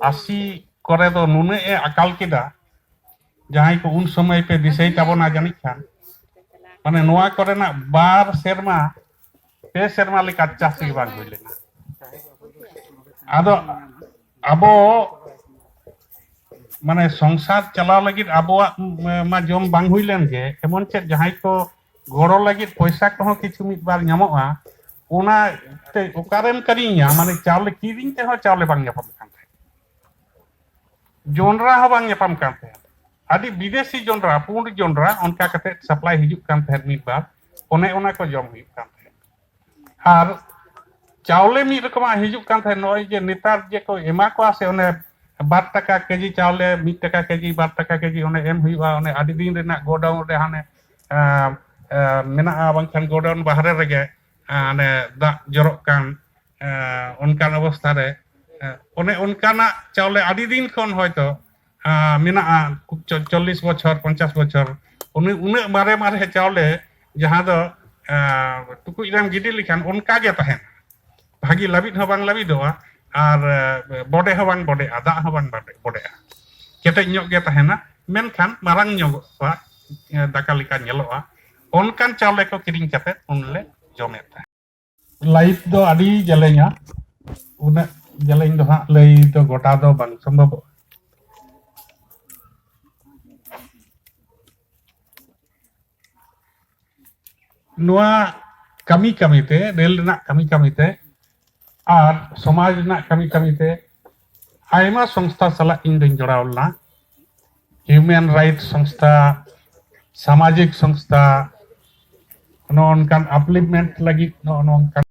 ᱟᱥᱤ ᱠᱚᱨᱮ ᱫᱚ ᱱᱩᱱᱟᱹᱜ ᱮ ᱟᱠᱟᱞ ᱠᱮᱫᱟ, ᱡᱟᱦᱟᱸᱭ ᱠᱚ ᱩᱱ ᱥᱚᱢᱚᱭ ᱯᱮ ᱫᱤᱥᱟᱹᱭ ᱛᱟᱵᱚᱱᱟ ᱡᱟᱹᱱᱤᱡ ᱠᱷᱟᱱ, ᱢᱟᱱᱮ ᱱᱚᱣᱟ ᱠᱚᱨᱮᱱᱟᱜ ᱵᱟᱨ ᱥᱮᱨᱢᱟ, ᱯᱮ ᱥᱮᱨᱢᱟ ᱞᱮᱠᱟ ᱪᱟᱥ ᱜᱮ ᱵᱟᱝ ᱦᱩᱭ ᱞᱮᱱᱟ᱾ ᱟᱫᱚ ᱟᱵᱚ ᱢᱟᱱᱮ ᱥᱚᱝᱥᱟᱨ ᱪᱟᱞᱟᱣ ᱞᱟᱹᱜᱤᱫ ᱟᱵᱚᱣᱟᱜ, ᱢᱟ ᱡᱚᱢ ᱵᱟᱝ ᱦᱩᱭ ᱞᱮᱱ ᱜᱮ, ᱮᱢᱚᱱ ᱪᱮᱫ ᱡᱟᱦᱟᱸᱭ ᱠᱚ ᱜᱚᱲᱚ ᱞᱟᱹᱜᱤᱫ ᱯᱚᱭᱥᱟ ᱠᱚᱦᱚᱸ ᱠᱤᱪᱷᱩ ᱢᱤᱫ ᱵᱟᱨ ᱧᱟᱢᱚᱜᱼᱟ, ᱚᱱᱟ ᱛᱮ ᱚᱠᱟᱨᱮᱢ ᱠᱤᱨᱤᱧᱟ? ᱢᱟᱱᱮ ᱪᱟᱣᱞᱮ ᱠᱤᱨᱤᱧ ᱛᱮᱦᱚᱸ ᱪᱟᱣᱞᱮ ᱵᱟᱝ ᱧᱟᱯᱟᱢ ᱠᱟᱱ ᱛᱟᱦᱮᱸᱫ, ᱡᱚᱱᱰᱨᱟ ᱦᱚᱸ ᱵᱟᱝ ᱧᱟᱯᱟᱢ ᱠᱟᱱ ᱛᱟᱦᱮᱸᱫ᱾ ᱟᱹᱰᱤ ᱵᱤᱫᱮᱥᱤ ᱡᱚᱱᱰᱨᱟ, ᱯᱩᱸᱰ ᱡᱚᱱᱰᱨᱟ, ᱚᱱᱠᱟ ᱠᱟᱛᱮ ᱥᱟᱯᱞᱟᱭ ᱦᱤᱡᱩᱜ ᱠᱟᱱ ᱛᱟᱦᱮᱸᱫ ᱢᱤᱫ ᱵᱟᱨ, ᱚᱱᱮ ᱚᱱᱟ ᱠᱚ ᱡᱚᱢ ᱦᱩᱭᱩᱜ ᱠᱟᱱ ᱛᱟᱦᱮᱸᱫ᱾ ᱟᱨ ᱪᱟᱣᱞᱮ ᱢᱤᱫ ᱨᱚᱠᱚᱢᱟᱜ ᱦᱤᱡᱩᱜ ᱠᱟᱱ ᱛᱟᱦᱮᱸᱫ, ᱱᱚᱜᱼᱚᱭ ᱡᱮ ᱱᱮᱛᱟᱨ ᱡᱮ ᱠᱚ ᱮᱢᱟ ᱠᱚᱣᱟ ᱥᱮ, ᱚᱱᱮ ᱵᱟᱨ ᱴᱟᱠᱟ ᱠᱮᱡᱤ ᱪᱟᱣᱞᱮ, ᱢᱤᱫ ᱴᱟᱠᱟ ᱠᱮᱡᱤ, ᱵᱟᱨ ᱴᱟᱠᱟ ᱠᱮᱡᱤ, ᱚᱱᱮ ᱮᱢ ᱦᱩᱭᱩᱜᱼᱟ, ᱚᱱᱮ ᱟᱹᱰᱤ ᱫᱤᱱ ᱨᱮᱱᱟᱜ ᱜᱳᱰᱟᱣᱩᱱ ᱨᱮ ᱦᱟᱱᱮ, ᱟᱸ, ᱟᱸ, ᱢᱮᱱᱟᱜᱼᱟ, ᱵᱟᱝᱠᱷᱟᱱ ᱜᱳᱰᱟᱣᱩᱱ ᱵᱟᱦᱨᱮ ᱨᱮᱜᱮ, ᱟᱸ, ᱚᱱᱮ ᱫᱟᱜ ᱡᱚᱨᱚᱜ ᱠᱟᱱ, ᱟᱸ, ᱚᱱᱠᱟᱱ ᱚᱵᱚᱥᱛᱷᱟ ᱨᱮ, ᱟᱸ, ᱚᱱᱮ ᱚᱱᱠᱟᱱᱟᱜ ᱪᱟᱣᱞᱮ ᱟᱹᱰᱤ ᱫᱤᱱ ᱠᱷᱚᱱ ᱦᱚᱭᱛᱚ ᱟᱸ, ᱢᱮᱱᱟᱜᱼᱟ, ᱪᱚ-, ᱪᱚᱞᱞᱤᱥ ᱵᱚᱪᱷᱚᱨ, ᱯᱚᱧᱪᱟᱥ ᱵᱚᱪᱷᱚᱨ, ᱩᱱᱟᱹᱜ, ᱩᱱᱟᱹᱜ ᱢᱟᱨᱮ ᱢᱟᱨᱮ ᱪᱟᱣᱞᱮ ᱡᱟᱦᱟᱸ ᱫᱚ, ᱟᱸ, ᱴᱩᱠᱩᱡ ᱨᱮᱢ ᱜᱤᱰᱤ ᱞᱮᱠᱷᱟᱱ ᱚᱱᱠᱟ ᱜᱮ ᱛᱟᱦᱮᱱᱟ᱾ ᱵᱷᱟᱹᱜᱤ ᱞᱟᱹᱵᱤᱫ ᱦᱚᱸ ᱵᱟᱝ ᱞᱟᱹᱵᱤᱫᱚᱜᱼᱟ, ᱟᱨ, ᱟᱸ, ᱵᱚᱰᱮ ᱦᱚᱸ ᱵᱟᱝ ᱵᱚᱰᱮᱜᱼᱟ, ᱫᱟᱜ ᱦᱚᱸ ᱵᱟᱝ ᱵᱟᱰᱮ-, ᱵᱚᱰᱮᱜᱼᱟ᱾ ᱠᱮᱴᱮᱡ ᱧᱚᱜ ᱜᱮ ᱛᱟᱦᱮᱱᱟ, ᱢᱮᱱᱠᱷᱟᱱ ᱢᱟᱨᱟᱝ ᱧᱚᱜᱚᱜᱼᱟ, ᱟᱸ, ᱫᱟᱠᱟ ᱞᱮᱠᱟ ᱧᱮᱞᱚᱜᱼᱟ᱾ ᱚᱱᱠᱟᱱ ᱪᱟᱣᱞᱮ ᱠᱚ ᱠᱤᱨᱤᱧ ᱠᱟᱛᱮ ᱩᱱᱞᱮ ᱡᱚᱢᱮᱫ ᱛᱟᱦᱮᱸᱫ᱾ ᱞᱟᱭᱤᱯᱷ ᱫᱚ ᱟᱹᱰᱤ ᱡᱮᱞᱮᱧᱟ, ᱩᱱᱟᱹᱜ ᱡᱮᱞᱮᱧ ᱫᱚ ᱦᱟᱸᱜ ᱞᱟᱹᱭ ᱫᱚ ᱜᱚᱴᱟ ᱫᱚ ᱵᱟᱝ ᱥᱚᱢᱵᱷᱚᱵᱚᱜᱼᱟ᱾ ᱱᱚᱣᱟ ᱠᱟᱹᱢᱤ ᱠᱟᱹᱢᱤᱛᱮ, ᱨᱮᱞ ᱨᱮᱱᱟᱜ ᱠᱟᱹᱢᱤ ᱠᱟᱹᱢᱤᱛᱮ ᱟᱨ ᱥᱚᱢᱟᱡᱽ ᱨᱮᱱᱟᱜ ᱠᱟᱹᱢᱤ ᱠᱟᱹᱢᱤᱛᱮ ᱟᱭᱢᱟ ᱥᱚᱝᱥᱛᱷᱟ ᱥᱟᱞᱟᱜ ᱤᱧ ᱫᱚᱧ ᱡᱚᱲᱟᱣ ᱞᱮᱱᱟ᱾ ᱦᱤᱭᱩᱢᱮᱱ ᱨᱟᱭᱤᱴ ᱥᱚᱝᱥᱛᱷᱟ, ᱥᱟᱢᱟᱡᱤᱠ ᱥᱚᱝᱥᱛᱷᱟ, ᱱᱚᱜᱼᱚ ᱱᱚᱝᱠᱟᱱ ᱟᱯᱞᱤᱯᱢᱮᱱᱴ ᱞᱟᱹᱜᱤᱫ ᱱᱚᱜᱼᱚ ᱱᱚᱝᱠᱟᱱ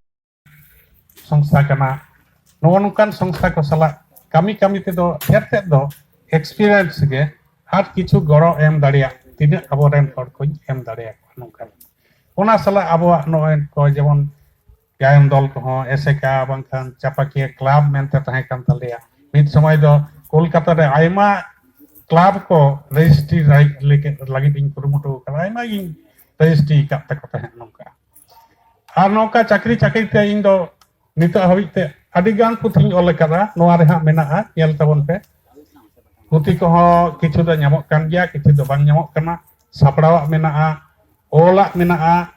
ᱥᱚᱝᱥᱛᱷᱟ ᱠᱟᱱᱟ᱾ ᱱᱚᱜᱼᱚ ᱱᱚᱝᱠᱟᱱ ᱥᱚᱝᱥᱛᱷᱟ ᱠᱚ ᱥᱟᱞᱟᱜ ᱠᱟᱹᱢᱤ ᱠᱟᱹᱢᱤ ᱛᱮᱫᱚ ᱰᱷᱮᱨ ᱛᱮᱫ ᱫᱚ ᱮᱠᱥᱯᱤᱨᱤᱭᱮᱱᱥ ᱜᱮ ᱟᱨ ᱠᱤᱪᱷᱩ ᱜᱚᱲᱚ ᱮᱢ ᱫᱟᱲᱮᱭᱟᱜ, ᱛᱤᱱᱟᱹᱜ ᱟᱵᱚᱨᱮᱱ ᱦᱚᱲ ᱠᱚᱧ ᱮᱢ ᱫᱟᱲᱮᱭᱟᱠᱚᱣᱟ ᱱᱚᱝᱠᱟᱱ᱾ ᱚᱱᱟ ᱥᱟᱞᱟᱜ ᱟᱵᱚᱣᱟᱜ ᱱᱚᱜᱼᱚᱭ ᱠᱚ ᱡᱮᱢᱚᱱ ᱜᱟᱭᱟᱱ ᱫᱚᱞ ᱠᱚᱦᱚᱸ, ᱮᱥᱮᱠᱟ ᱵᱟᱝᱠᱷᱟᱱ ᱪᱟᱯᱟᱠᱤᱭᱟᱹ ᱠᱞᱟᱵᱽ ᱢᱮᱱᱛᱮ ᱛᱟᱦᱮᱸ ᱠᱟᱱ ᱛᱟᱞᱮᱭᱟ᱾ ᱢᱤᱫ ᱥᱚᱢᱚᱭ ᱫᱚ ᱠᱳᱞᱠᱟᱛᱟ ᱨᱮ ᱟᱭᱢᱟ ᱠᱞᱟᱵᱽ ᱠᱚ ᱨᱮᱡᱤᱥᱴᱨᱤ ᱞᱟᱹᱜᱤᱫ, ᱞᱟᱹᱜᱤᱫ ᱤᱧ ᱠᱩᱨᱩᱢᱩᱴᱩ ᱟᱠᱟᱫᱟ, ᱟᱭᱢᱟ ᱜᱤᱧ ᱨᱮᱡᱤᱥᱴᱨᱤ ᱟᱠᱟᱫ ᱛᱟᱠᱚ ᱛᱟᱦᱮᱸᱫ ᱱᱚᱝᱠᱟ᱾ ᱟᱨ ᱱᱚᱝᱠᱟ ᱪᱟᱹᱠᱨᱤ ᱪᱟᱹᱠᱨᱤ ᱛᱮ ᱤᱧ ᱫᱚ ᱱᱤᱛᱚᱜ ᱦᱟᱹᱵᱤᱡ ᱛᱮ ᱟᱹᱰᱤ ᱜᱟᱱ ᱯᱩᱛᱷᱤᱧ ᱚᱞ ᱟᱠᱟᱫᱟ, ᱱᱚᱣᱟ ᱨᱮ ᱦᱟᱸᱜ ᱢᱮᱱᱟᱜᱼᱟ, ᱧᱮᱞ ᱛᱟᱵᱚᱱ ᱯᱮ᱾ ᱯᱩᱛᱷᱤ ᱠᱚᱦᱚᱸ ᱠᱤᱪᱷᱩ ᱫᱚ ᱧᱟᱢᱚᱜ ᱠᱟᱱ ᱜᱮᱭᱟ, ᱠᱤᱪᱷᱩ ᱫᱚ ᱵᱟᱝ ᱧᱟᱢᱚᱜ ᱠᱟᱱᱟ᱾ ᱥᱟᱯᱲᱟᱣᱟᱜ ᱢᱮᱱᱟᱜᱼᱟ, ᱚᱞᱟᱜ ᱢᱮᱱᱟᱜᱼᱟ,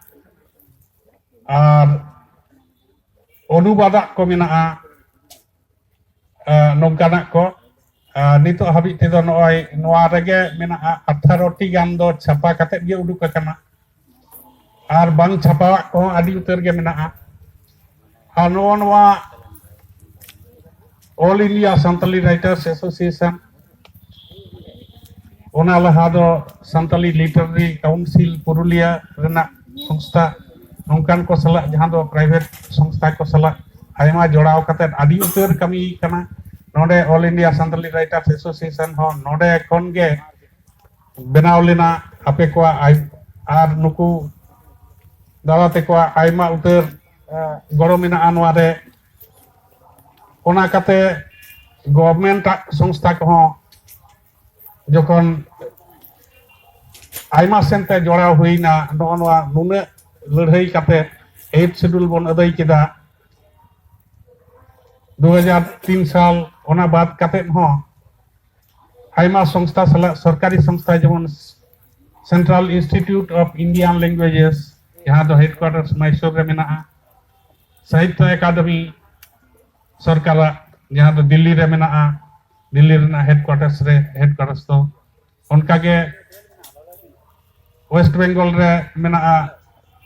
ᱟᱨ ᱚᱱᱩᱵᱟᱫᱟᱜ ᱠᱚ ᱢᱮᱱᱟᱜᱼᱟ, ᱟᱸ, ᱱᱚᱝᱠᱟᱱᱟᱜ ᱠᱚ᱾ ᱟᱸ, ᱱᱤᱛᱚᱜ ᱦᱟᱹᱵᱤᱡ ᱛᱮᱫᱚ ᱱᱚᱜᱼᱚᱭ ᱱᱚᱣᱟ ᱨᱮᱜᱮ ᱢᱮᱱᱟᱜᱼᱟ, ᱟᱴᱷᱟᱨᱚ ᱴᱤ ᱜᱟᱱ ᱫᱚ ᱪᱷᱟᱯᱟ ᱠᱟᱛᱮᱫ ᱜᱮ ᱩᱰᱩᱠ ᱟᱠᱟᱱᱟ, ᱟᱨ ᱵᱟᱝ ᱪᱷᱟᱯᱟᱣᱟᱜ ᱠᱚᱦᱚᱸ ᱟᱹᱰᱤ ᱩᱛᱟᱹᱨ ᱜᱮ ᱢᱮᱱᱟᱜᱼᱟ᱾ ᱟᱨ ᱱᱚᱜᱼᱚ ᱱᱚᱣᱟ All India Santali Writers Association, ᱚᱱᱟ ᱞᱟᱦᱟ ᱫᱚ ᱥᱟᱱᱛᱟᱞᱤ ᱞᱤᱴᱟᱨᱟᱨᱤ ᱠᱟᱣᱩᱱᱥᱤᱞ ᱯᱩᱨᱩᱞᱤᱭᱟᱹ ᱨᱮᱱᱟᱜ ᱥᱚᱝᱥᱛᱷᱟ, ᱱᱚᱝᱠᱟᱱ ᱠᱚ ᱥᱟᱞᱟᱜ, ᱡᱟᱦᱟᱸ ᱫᱚ ᱯᱨᱟᱭᱵᱷᱮᱴ ᱥᱚᱝᱥᱛᱷᱟ ᱠᱚ ᱥᱟᱞᱟᱜ ᱟᱭᱢᱟ ᱡᱚᱲᱟᱣ ᱠᱟᱛᱮᱫ ᱟᱹᱰᱤ ᱩᱛᱟᱹᱨ ᱠᱟᱹᱢᱤ ᱠᱟᱱᱟ᱾ ᱱᱚᱰᱮ All India Santali Writers Association ᱦᱚᱸ ᱱᱚᱰᱮ ᱠᱷᱚᱱ ᱜᱮ ᱵᱮᱱᱟᱣ ᱞᱮᱱᱟ᱾ ᱟᱯᱮ ᱠᱚᱣᱟᱜ ᱟᱭ-, ᱟᱨ ᱱᱩᱠᱩ ᱫᱟᱫᱟ ᱛᱟᱠᱚᱣᱟᱜ ᱟᱭᱢᱟ ᱩᱛᱟᱹᱨ, ᱮ, ᱜᱚᱲᱚ ᱢᱮᱱᱟᱜᱼᱟ ᱱᱚᱣᱟ ᱨᱮ᱾ ᱚᱱᱟ ᱠᱟᱛᱮ ᱜᱚᱵᱷᱢᱮᱱᱴ ᱟᱜ ᱥᱚᱝᱥᱛᱷᱟ ᱠᱚᱦᱚᱸ ᱡᱚᱠᱷᱚᱱ ᱟᱭᱢᱟ ᱥᱮᱱᱛᱮ ᱡᱚᱲᱟᱣ ᱦᱩᱭᱱᱟ, ᱱᱚᱜᱼᱚ ᱱᱚᱣᱟ ᱱᱩᱱᱟᱹᱜ ᱞᱟᱹᱲᱦᱟᱹᱭ ᱠᱟᱛᱮ ᱮᱭᱤᱴ ᱥᱤᱰᱩᱞ ᱵᱚᱱ ᱟᱹᱫᱟᱹᱭ ᱠᱮᱫᱟ ᱫᱩ ᱦᱟᱡᱟᱨ ᱛᱤᱱ ᱥᱟᱞ᱾ ᱚᱱᱟ ᱵᱟᱫ ᱠᱟᱛᱮ ᱦᱚᱸ ᱟᱭᱢᱟ ᱥᱚᱝᱥᱛᱷᱟ ᱥᱟᱞᱟᱜ, ᱥᱚᱨᱠᱟᱨᱤ ᱥᱚᱝᱥᱛᱷᱟ, ᱡᱮᱢᱚᱱ Central Institute of Indian Languages, ᱡᱟᱦᱟᱸ ᱫᱚ headquarters ᱢᱟᱭᱥᱳᱨ ᱨᱮ ᱢᱮᱱᱟᱜᱼᱟ, ᱥᱟᱦᱤᱛᱛᱚ ᱮᱠᱟᱰᱮᱢᱤ ᱥᱚᱨᱠᱟᱨᱟᱜ, ᱡᱟᱦᱟᱸ ᱫᱚ ᱫᱤᱞᱞᱤ ᱨᱮ ᱢᱮᱱᱟᱜᱼᱟ, ᱫᱤᱞᱞᱤ ᱨᱮᱱᱟᱜ headquarters ᱨᱮ, headquarters ᱫᱚ ᱚᱱᱠᱟᱜᱮ ᱳᱭᱮᱥᱴ ᱵᱮᱝᱜᱚᱞ ᱨᱮ ᱢᱮᱱᱟᱜᱼᱟ,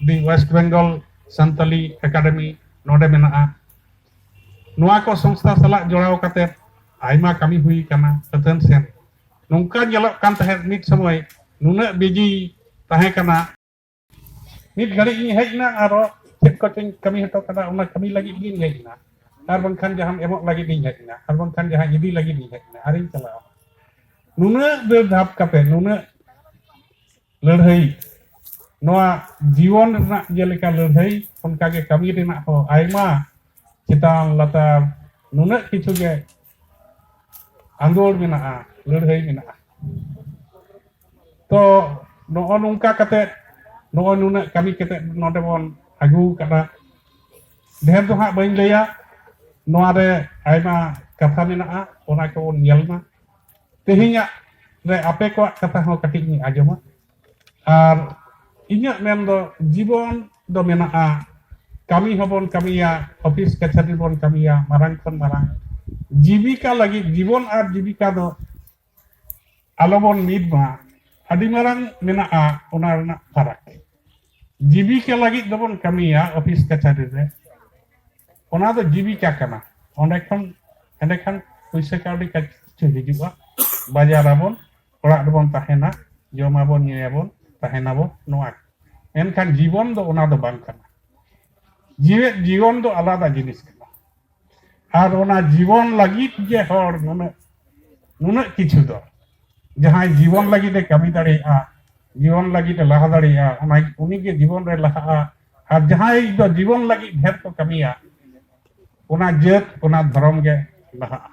the West Bengal Santali Academy, ᱱᱚᱰᱮ ᱢᱮᱱᱟᱜᱼᱟ᱾ ᱱᱚᱣᱟ ᱠᱚ ᱥᱚᱝᱥᱛᱷᱟ ᱥᱟᱞᱟᱜ ᱡᱚᱲᱟᱣ ᱠᱟᱛᱮ ᱟᱭᱢᱟ ᱠᱟᱹᱢᱤ ᱦᱩᱭ ᱠᱟᱱᱟ ᱟᱹᱛᱷᱟᱹᱱ ᱥᱮᱱ᱾ ᱱᱚᱝᱠᱟ ᱧᱮᱞᱚᱜ ᱠᱟᱱ ᱛᱟᱦᱮᱸᱫ, ᱢᱤᱫ ᱥᱚᱢᱚᱭ ᱱᱩᱱᱟᱹᱜ ᱵᱤᱡᱤ ᱛᱟᱦᱮᱸ ᱠᱟᱱᱟ, ᱢᱤᱫ ᱜᱷᱟᱹᱲᱤᱡ ᱤᱧ ᱦᱮᱡ ᱮᱱᱟ, ᱟᱨᱚ ᱪᱮᱫ ᱠᱚᱪᱚᱧ ᱠᱟᱹᱢᱤ ᱦᱚᱴᱚ ᱠᱟᱫᱟ, ᱚᱱᱟ ᱠᱟᱹᱢᱤ ᱞᱟᱹᱜᱤᱫ ᱜᱤᱧ ᱦᱮᱡ ᱮᱱᱟ, ᱟᱨ ᱵᱟᱝᱠᱷᱟᱱ ᱡᱟᱦᱟᱱ ᱮᱢᱚᱜ ᱞᱟᱹᱜᱤᱫ ᱤᱧ ᱦᱮᱡ ᱮᱱᱟ, ᱟᱨ ᱵᱟᱝᱠᱷᱟᱱ ᱡᱟᱦᱟᱸ ᱤᱫᱤ ᱞᱟᱹᱜᱤᱫ ᱤᱧ ᱦᱮᱡ ᱮᱱᱟ, ᱟᱨᱤᱧ ᱪᱟᱞᱟᱜᱼᱟ᱾ ᱱᱩᱱᱟᱹᱜ ᱫᱟᱹᱲ ᱫᱷᱟᱯ ᱠᱟᱛᱮ, ᱱᱩᱱᱟᱹᱜ ᱞᱟᱹᱲᱦᱟᱹᱭ, ᱱᱚᱣᱟ ᱡᱤᱭᱚᱱ ᱨᱮᱱᱟᱜ ᱡᱮᱞᱮᱠᱟ ᱞᱟᱹᱲᱦᱟᱹᱭ, ᱚᱱᱠᱟᱜᱮ ᱠᱟᱹᱢᱤ ᱨᱮᱱᱟᱜ ᱦᱚᱸ ᱟᱭᱢᱟ ᱪᱮᱛᱟᱱ ᱞᱟᱛᱟᱨ ᱱᱩᱱᱟᱹᱜ ᱠᱤᱪᱷᱩ ᱜᱮ ᱟᱸᱫᱳᱲ ᱢᱮᱱᱟᱜᱼᱟ, ᱞᱟᱹᱲᱦᱟᱹᱭ ᱢᱮᱱᱟᱜᱼᱟ᱾ ᱛᱚ ᱱᱚᱜᱼᱚ ᱱᱚᱝᱠᱟ ᱠᱟᱛᱮ, ᱱᱚᱜᱼᱚᱭ ᱱᱩᱱᱟᱹᱜ ᱠᱟᱹᱢᱤ ᱠᱟᱛᱮ ᱱᱚᱰᱮ ᱵᱚᱱ ᱟᱹᱜᱩ ᱠᱟᱫᱟ᱾ ᱰᱷᱮᱨ ᱫᱚ ᱦᱟᱸᱜ ᱵᱟᱹᱧ ᱞᱟᱹᱭᱟ, ᱱᱚᱣᱟ ᱨᱮ ᱟᱭᱢᱟ ᱠᱟᱛᱷᱟ ᱢᱮᱱᱟᱜᱼᱟ, ᱚᱱᱟ ᱠᱚᱵᱚᱱ ᱧᱮᱞ ᱢᱟ᱾ ᱛᱮᱦᱮᱧᱟᱜ ᱨᱮ ᱟᱯᱮ ᱠᱚᱣᱟᱜ ᱠᱟᱛᱷᱟ ᱦᱚᱸ ᱠᱟᱹᱴᱤᱡ ᱤᱧ ᱟᱸᱡᱚᱢᱟ᱾ ᱟᱨ ᱤᱧᱟᱹᱜ ᱢᱮᱱ ᱫᱚ, ᱡᱤᱵᱚᱱ ᱫᱚ ᱢᱮᱱᱟᱜᱼᱟ, ᱠᱟᱹᱢᱤ ᱦᱚᱸᱵᱚᱱ ᱠᱟᱹᱢᱤᱭᱟ, ᱚᱯᱷᱤᱥ ᱠᱟᱪᱷᱟᱨᱤ ᱵᱚᱱ ᱠᱟᱹᱢᱤᱭᱟ, ᱢᱟᱨᱟᱝ ᱠᱷᱚᱱ ᱢᱟᱨᱟᱝ ᱡᱤᱵᱤᱠᱟ ᱞᱟᱹᱜᱤᱫ, ᱡᱤᱵᱚᱱ ᱟᱨ ᱡᱤᱵᱤᱠᱟ ᱫᱚ ᱟᱞᱚᱵᱚᱱ ᱢᱤᱫ ᱢᱟ, ᱟᱹᱰᱤ ᱢᱟᱨᱟᱝ ᱢᱮᱱᱟᱜᱼᱟ ᱚᱱᱟ ᱨᱮᱱᱟᱜ ᱯᱷᱟᱨᱟᱠ᱾ ᱡᱤᱵᱤᱠᱟ ᱞᱟᱹᱜᱤᱫ ᱫᱚᱵᱚᱱ ᱠᱟᱹᱢᱤᱭᱟ ᱚᱯᱷᱤᱥ ᱠᱟᱪᱷᱟᱨᱤ ᱨᱮ, ᱚᱱᱟ ᱫᱚ ᱡᱤᱵᱤᱠᱟ ᱠᱟᱱᱟ᱾ ᱚᱸᱰᱮ ᱠᱷᱚᱱ, ᱮᱸᱰᱮᱠᱷᱟᱱ ᱯᱩᱭᱥᱟᱹ ᱠᱟᱹᱣᱰᱤ ᱠᱤᱪᱷᱩ ᱦᱤᱡᱩᱜᱼᱟ, ᱵᱟᱡᱟᱨᱟᱵᱚᱱ, ᱚᱲᱟᱜ ᱨᱮᱵᱚᱱ ᱛᱟᱦᱮᱱᱟ, ᱡᱚᱢᱟᱵᱚᱱ, ᱧᱩᱭᱟᱵᱚᱱ, ᱛᱟᱦᱮᱱᱟᱵᱚᱱ, ᱱᱚᱣᱟ᱾ ᱢᱮᱱᱠᱷᱟᱱ ᱡᱤᱵᱚᱱ ᱫᱚ ᱚᱱᱟ ᱫᱚ ᱵᱟᱝ ᱠᱟᱱᱟ᱾ ᱡᱤᱣᱮᱫ ᱡᱤᱭᱚᱱ ᱫᱚ ᱟᱞᱟᱫᱟ ᱡᱤᱱᱤᱥ ᱠᱟᱱᱟ᱾ ᱟᱨ ᱚᱱᱟ ᱡᱤᱵᱚᱱ ᱞᱟᱹᱜᱤᱫ ᱜᱮ ᱦᱚᱲ ᱱᱩᱱᱟᱹᱜ, ᱱᱩᱱᱟᱹᱜ ᱠᱤᱪᱷᱩ ᱫᱚ, ᱡᱟᱦᱟᱸᱭ ᱡᱤᱵᱚᱱ ᱞᱟᱹᱜᱤᱫ ᱮ ᱠᱟᱹᱢᱤ ᱫᱟᱲᱮᱭᱟᱜᱼᱟ, ᱡᱤᱵᱚᱱ ᱞᱟᱹᱜᱤᱫ ᱮ ᱞᱟᱦᱟ ᱫᱟᱲᱮᱭᱟᱜᱼᱟ, ᱚᱱᱟ, ᱩᱱᱤ ᱜᱮ ᱡᱤᱵᱚᱱ ᱨᱮ ᱞᱟᱦᱟᱜᱼᱟ᱾ ᱟᱨ ᱡᱟᱦᱟᱸᱭ ᱫᱚ ᱡᱤᱵᱚᱱ ᱞᱟᱹᱜᱤᱫ ᱰᱷᱮᱨ ᱠᱚ ᱠᱟᱹᱢᱤᱭᱟ, ᱚᱱᱟ ᱡᱟᱹᱛ, ᱚᱱᱟ ᱫᱷᱚᱨᱚᱢ ᱜᱮ ᱞᱟᱦᱟᱜᱼᱟ᱾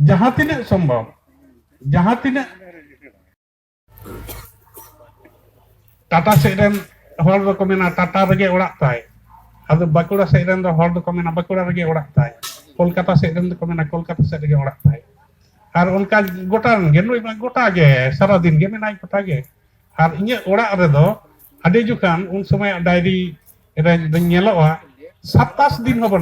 ᱡᱟᱦᱟᱸ ᱛᱤᱱᱟᱹᱜ ᱥᱚᱢᱵᱷᱚᱵ, ᱡᱟᱦᱟᱸ ᱛᱤᱱᱟᱹᱜ ᱴᱟᱴᱟ ᱥᱮᱫ ᱨᱮᱱ ᱦᱚᱲ ᱫᱚᱠᱚ ᱢᱮᱱᱟ ᱴᱟᱴᱟ ᱨᱮᱜᱮ ᱚᱲᱟᱜ ᱛᱟᱭ, ᱟᱫᱚ ᱵᱟᱸᱠᱩᱲᱟ ᱥᱮᱫ ᱨᱮᱱ ᱫᱚ ᱦᱚᱲ ᱫᱚᱠᱚ ᱢᱮᱱᱟ ᱵᱟᱸᱠᱩᱲᱟ ᱨᱮᱜᱮ ᱚᱲᱟᱜ ᱛᱟᱭ, ᱠᱳᱞᱠᱟᱛᱟ ᱥᱮᱫ ᱨᱮᱱ ᱫᱚᱠᱚ ᱢᱮᱱᱟ ᱠᱳᱞᱠᱟᱛᱟ ᱥᱮᱫ ᱨᱮᱜᱮ ᱚᱲᱟᱜ ᱛᱟᱭ᱾ ᱟᱨ ᱚᱱᱠᱟ ᱜᱚᱴᱟ ᱨᱮᱱ ᱜᱮ, ᱱᱩᱭ ᱢᱟ ᱜᱚᱴᱟ ᱜᱮ, ᱥᱟᱨᱟᱫᱤᱱ ᱜᱮ ᱢᱮᱱᱟᱭ ᱜᱚᱴᱟ ᱜᱮ᱾ ᱟᱨ ᱤᱧᱟᱹᱜ ᱚᱲᱟᱜ ᱨᱮᱫᱚ ᱟᱹᱰᱤ ᱡᱚᱠᱷᱟᱱ ᱩᱱ ᱥᱚᱢᱚᱭᱟᱜ ᱰᱟᱭᱨᱤ ᱨᱮ ᱧᱮᱞᱚᱜᱼᱟ, ᱥᱟᱛᱟᱥ ᱫᱤᱱ ᱦᱚᱸ ᱵᱟᱹᱱᱩᱜ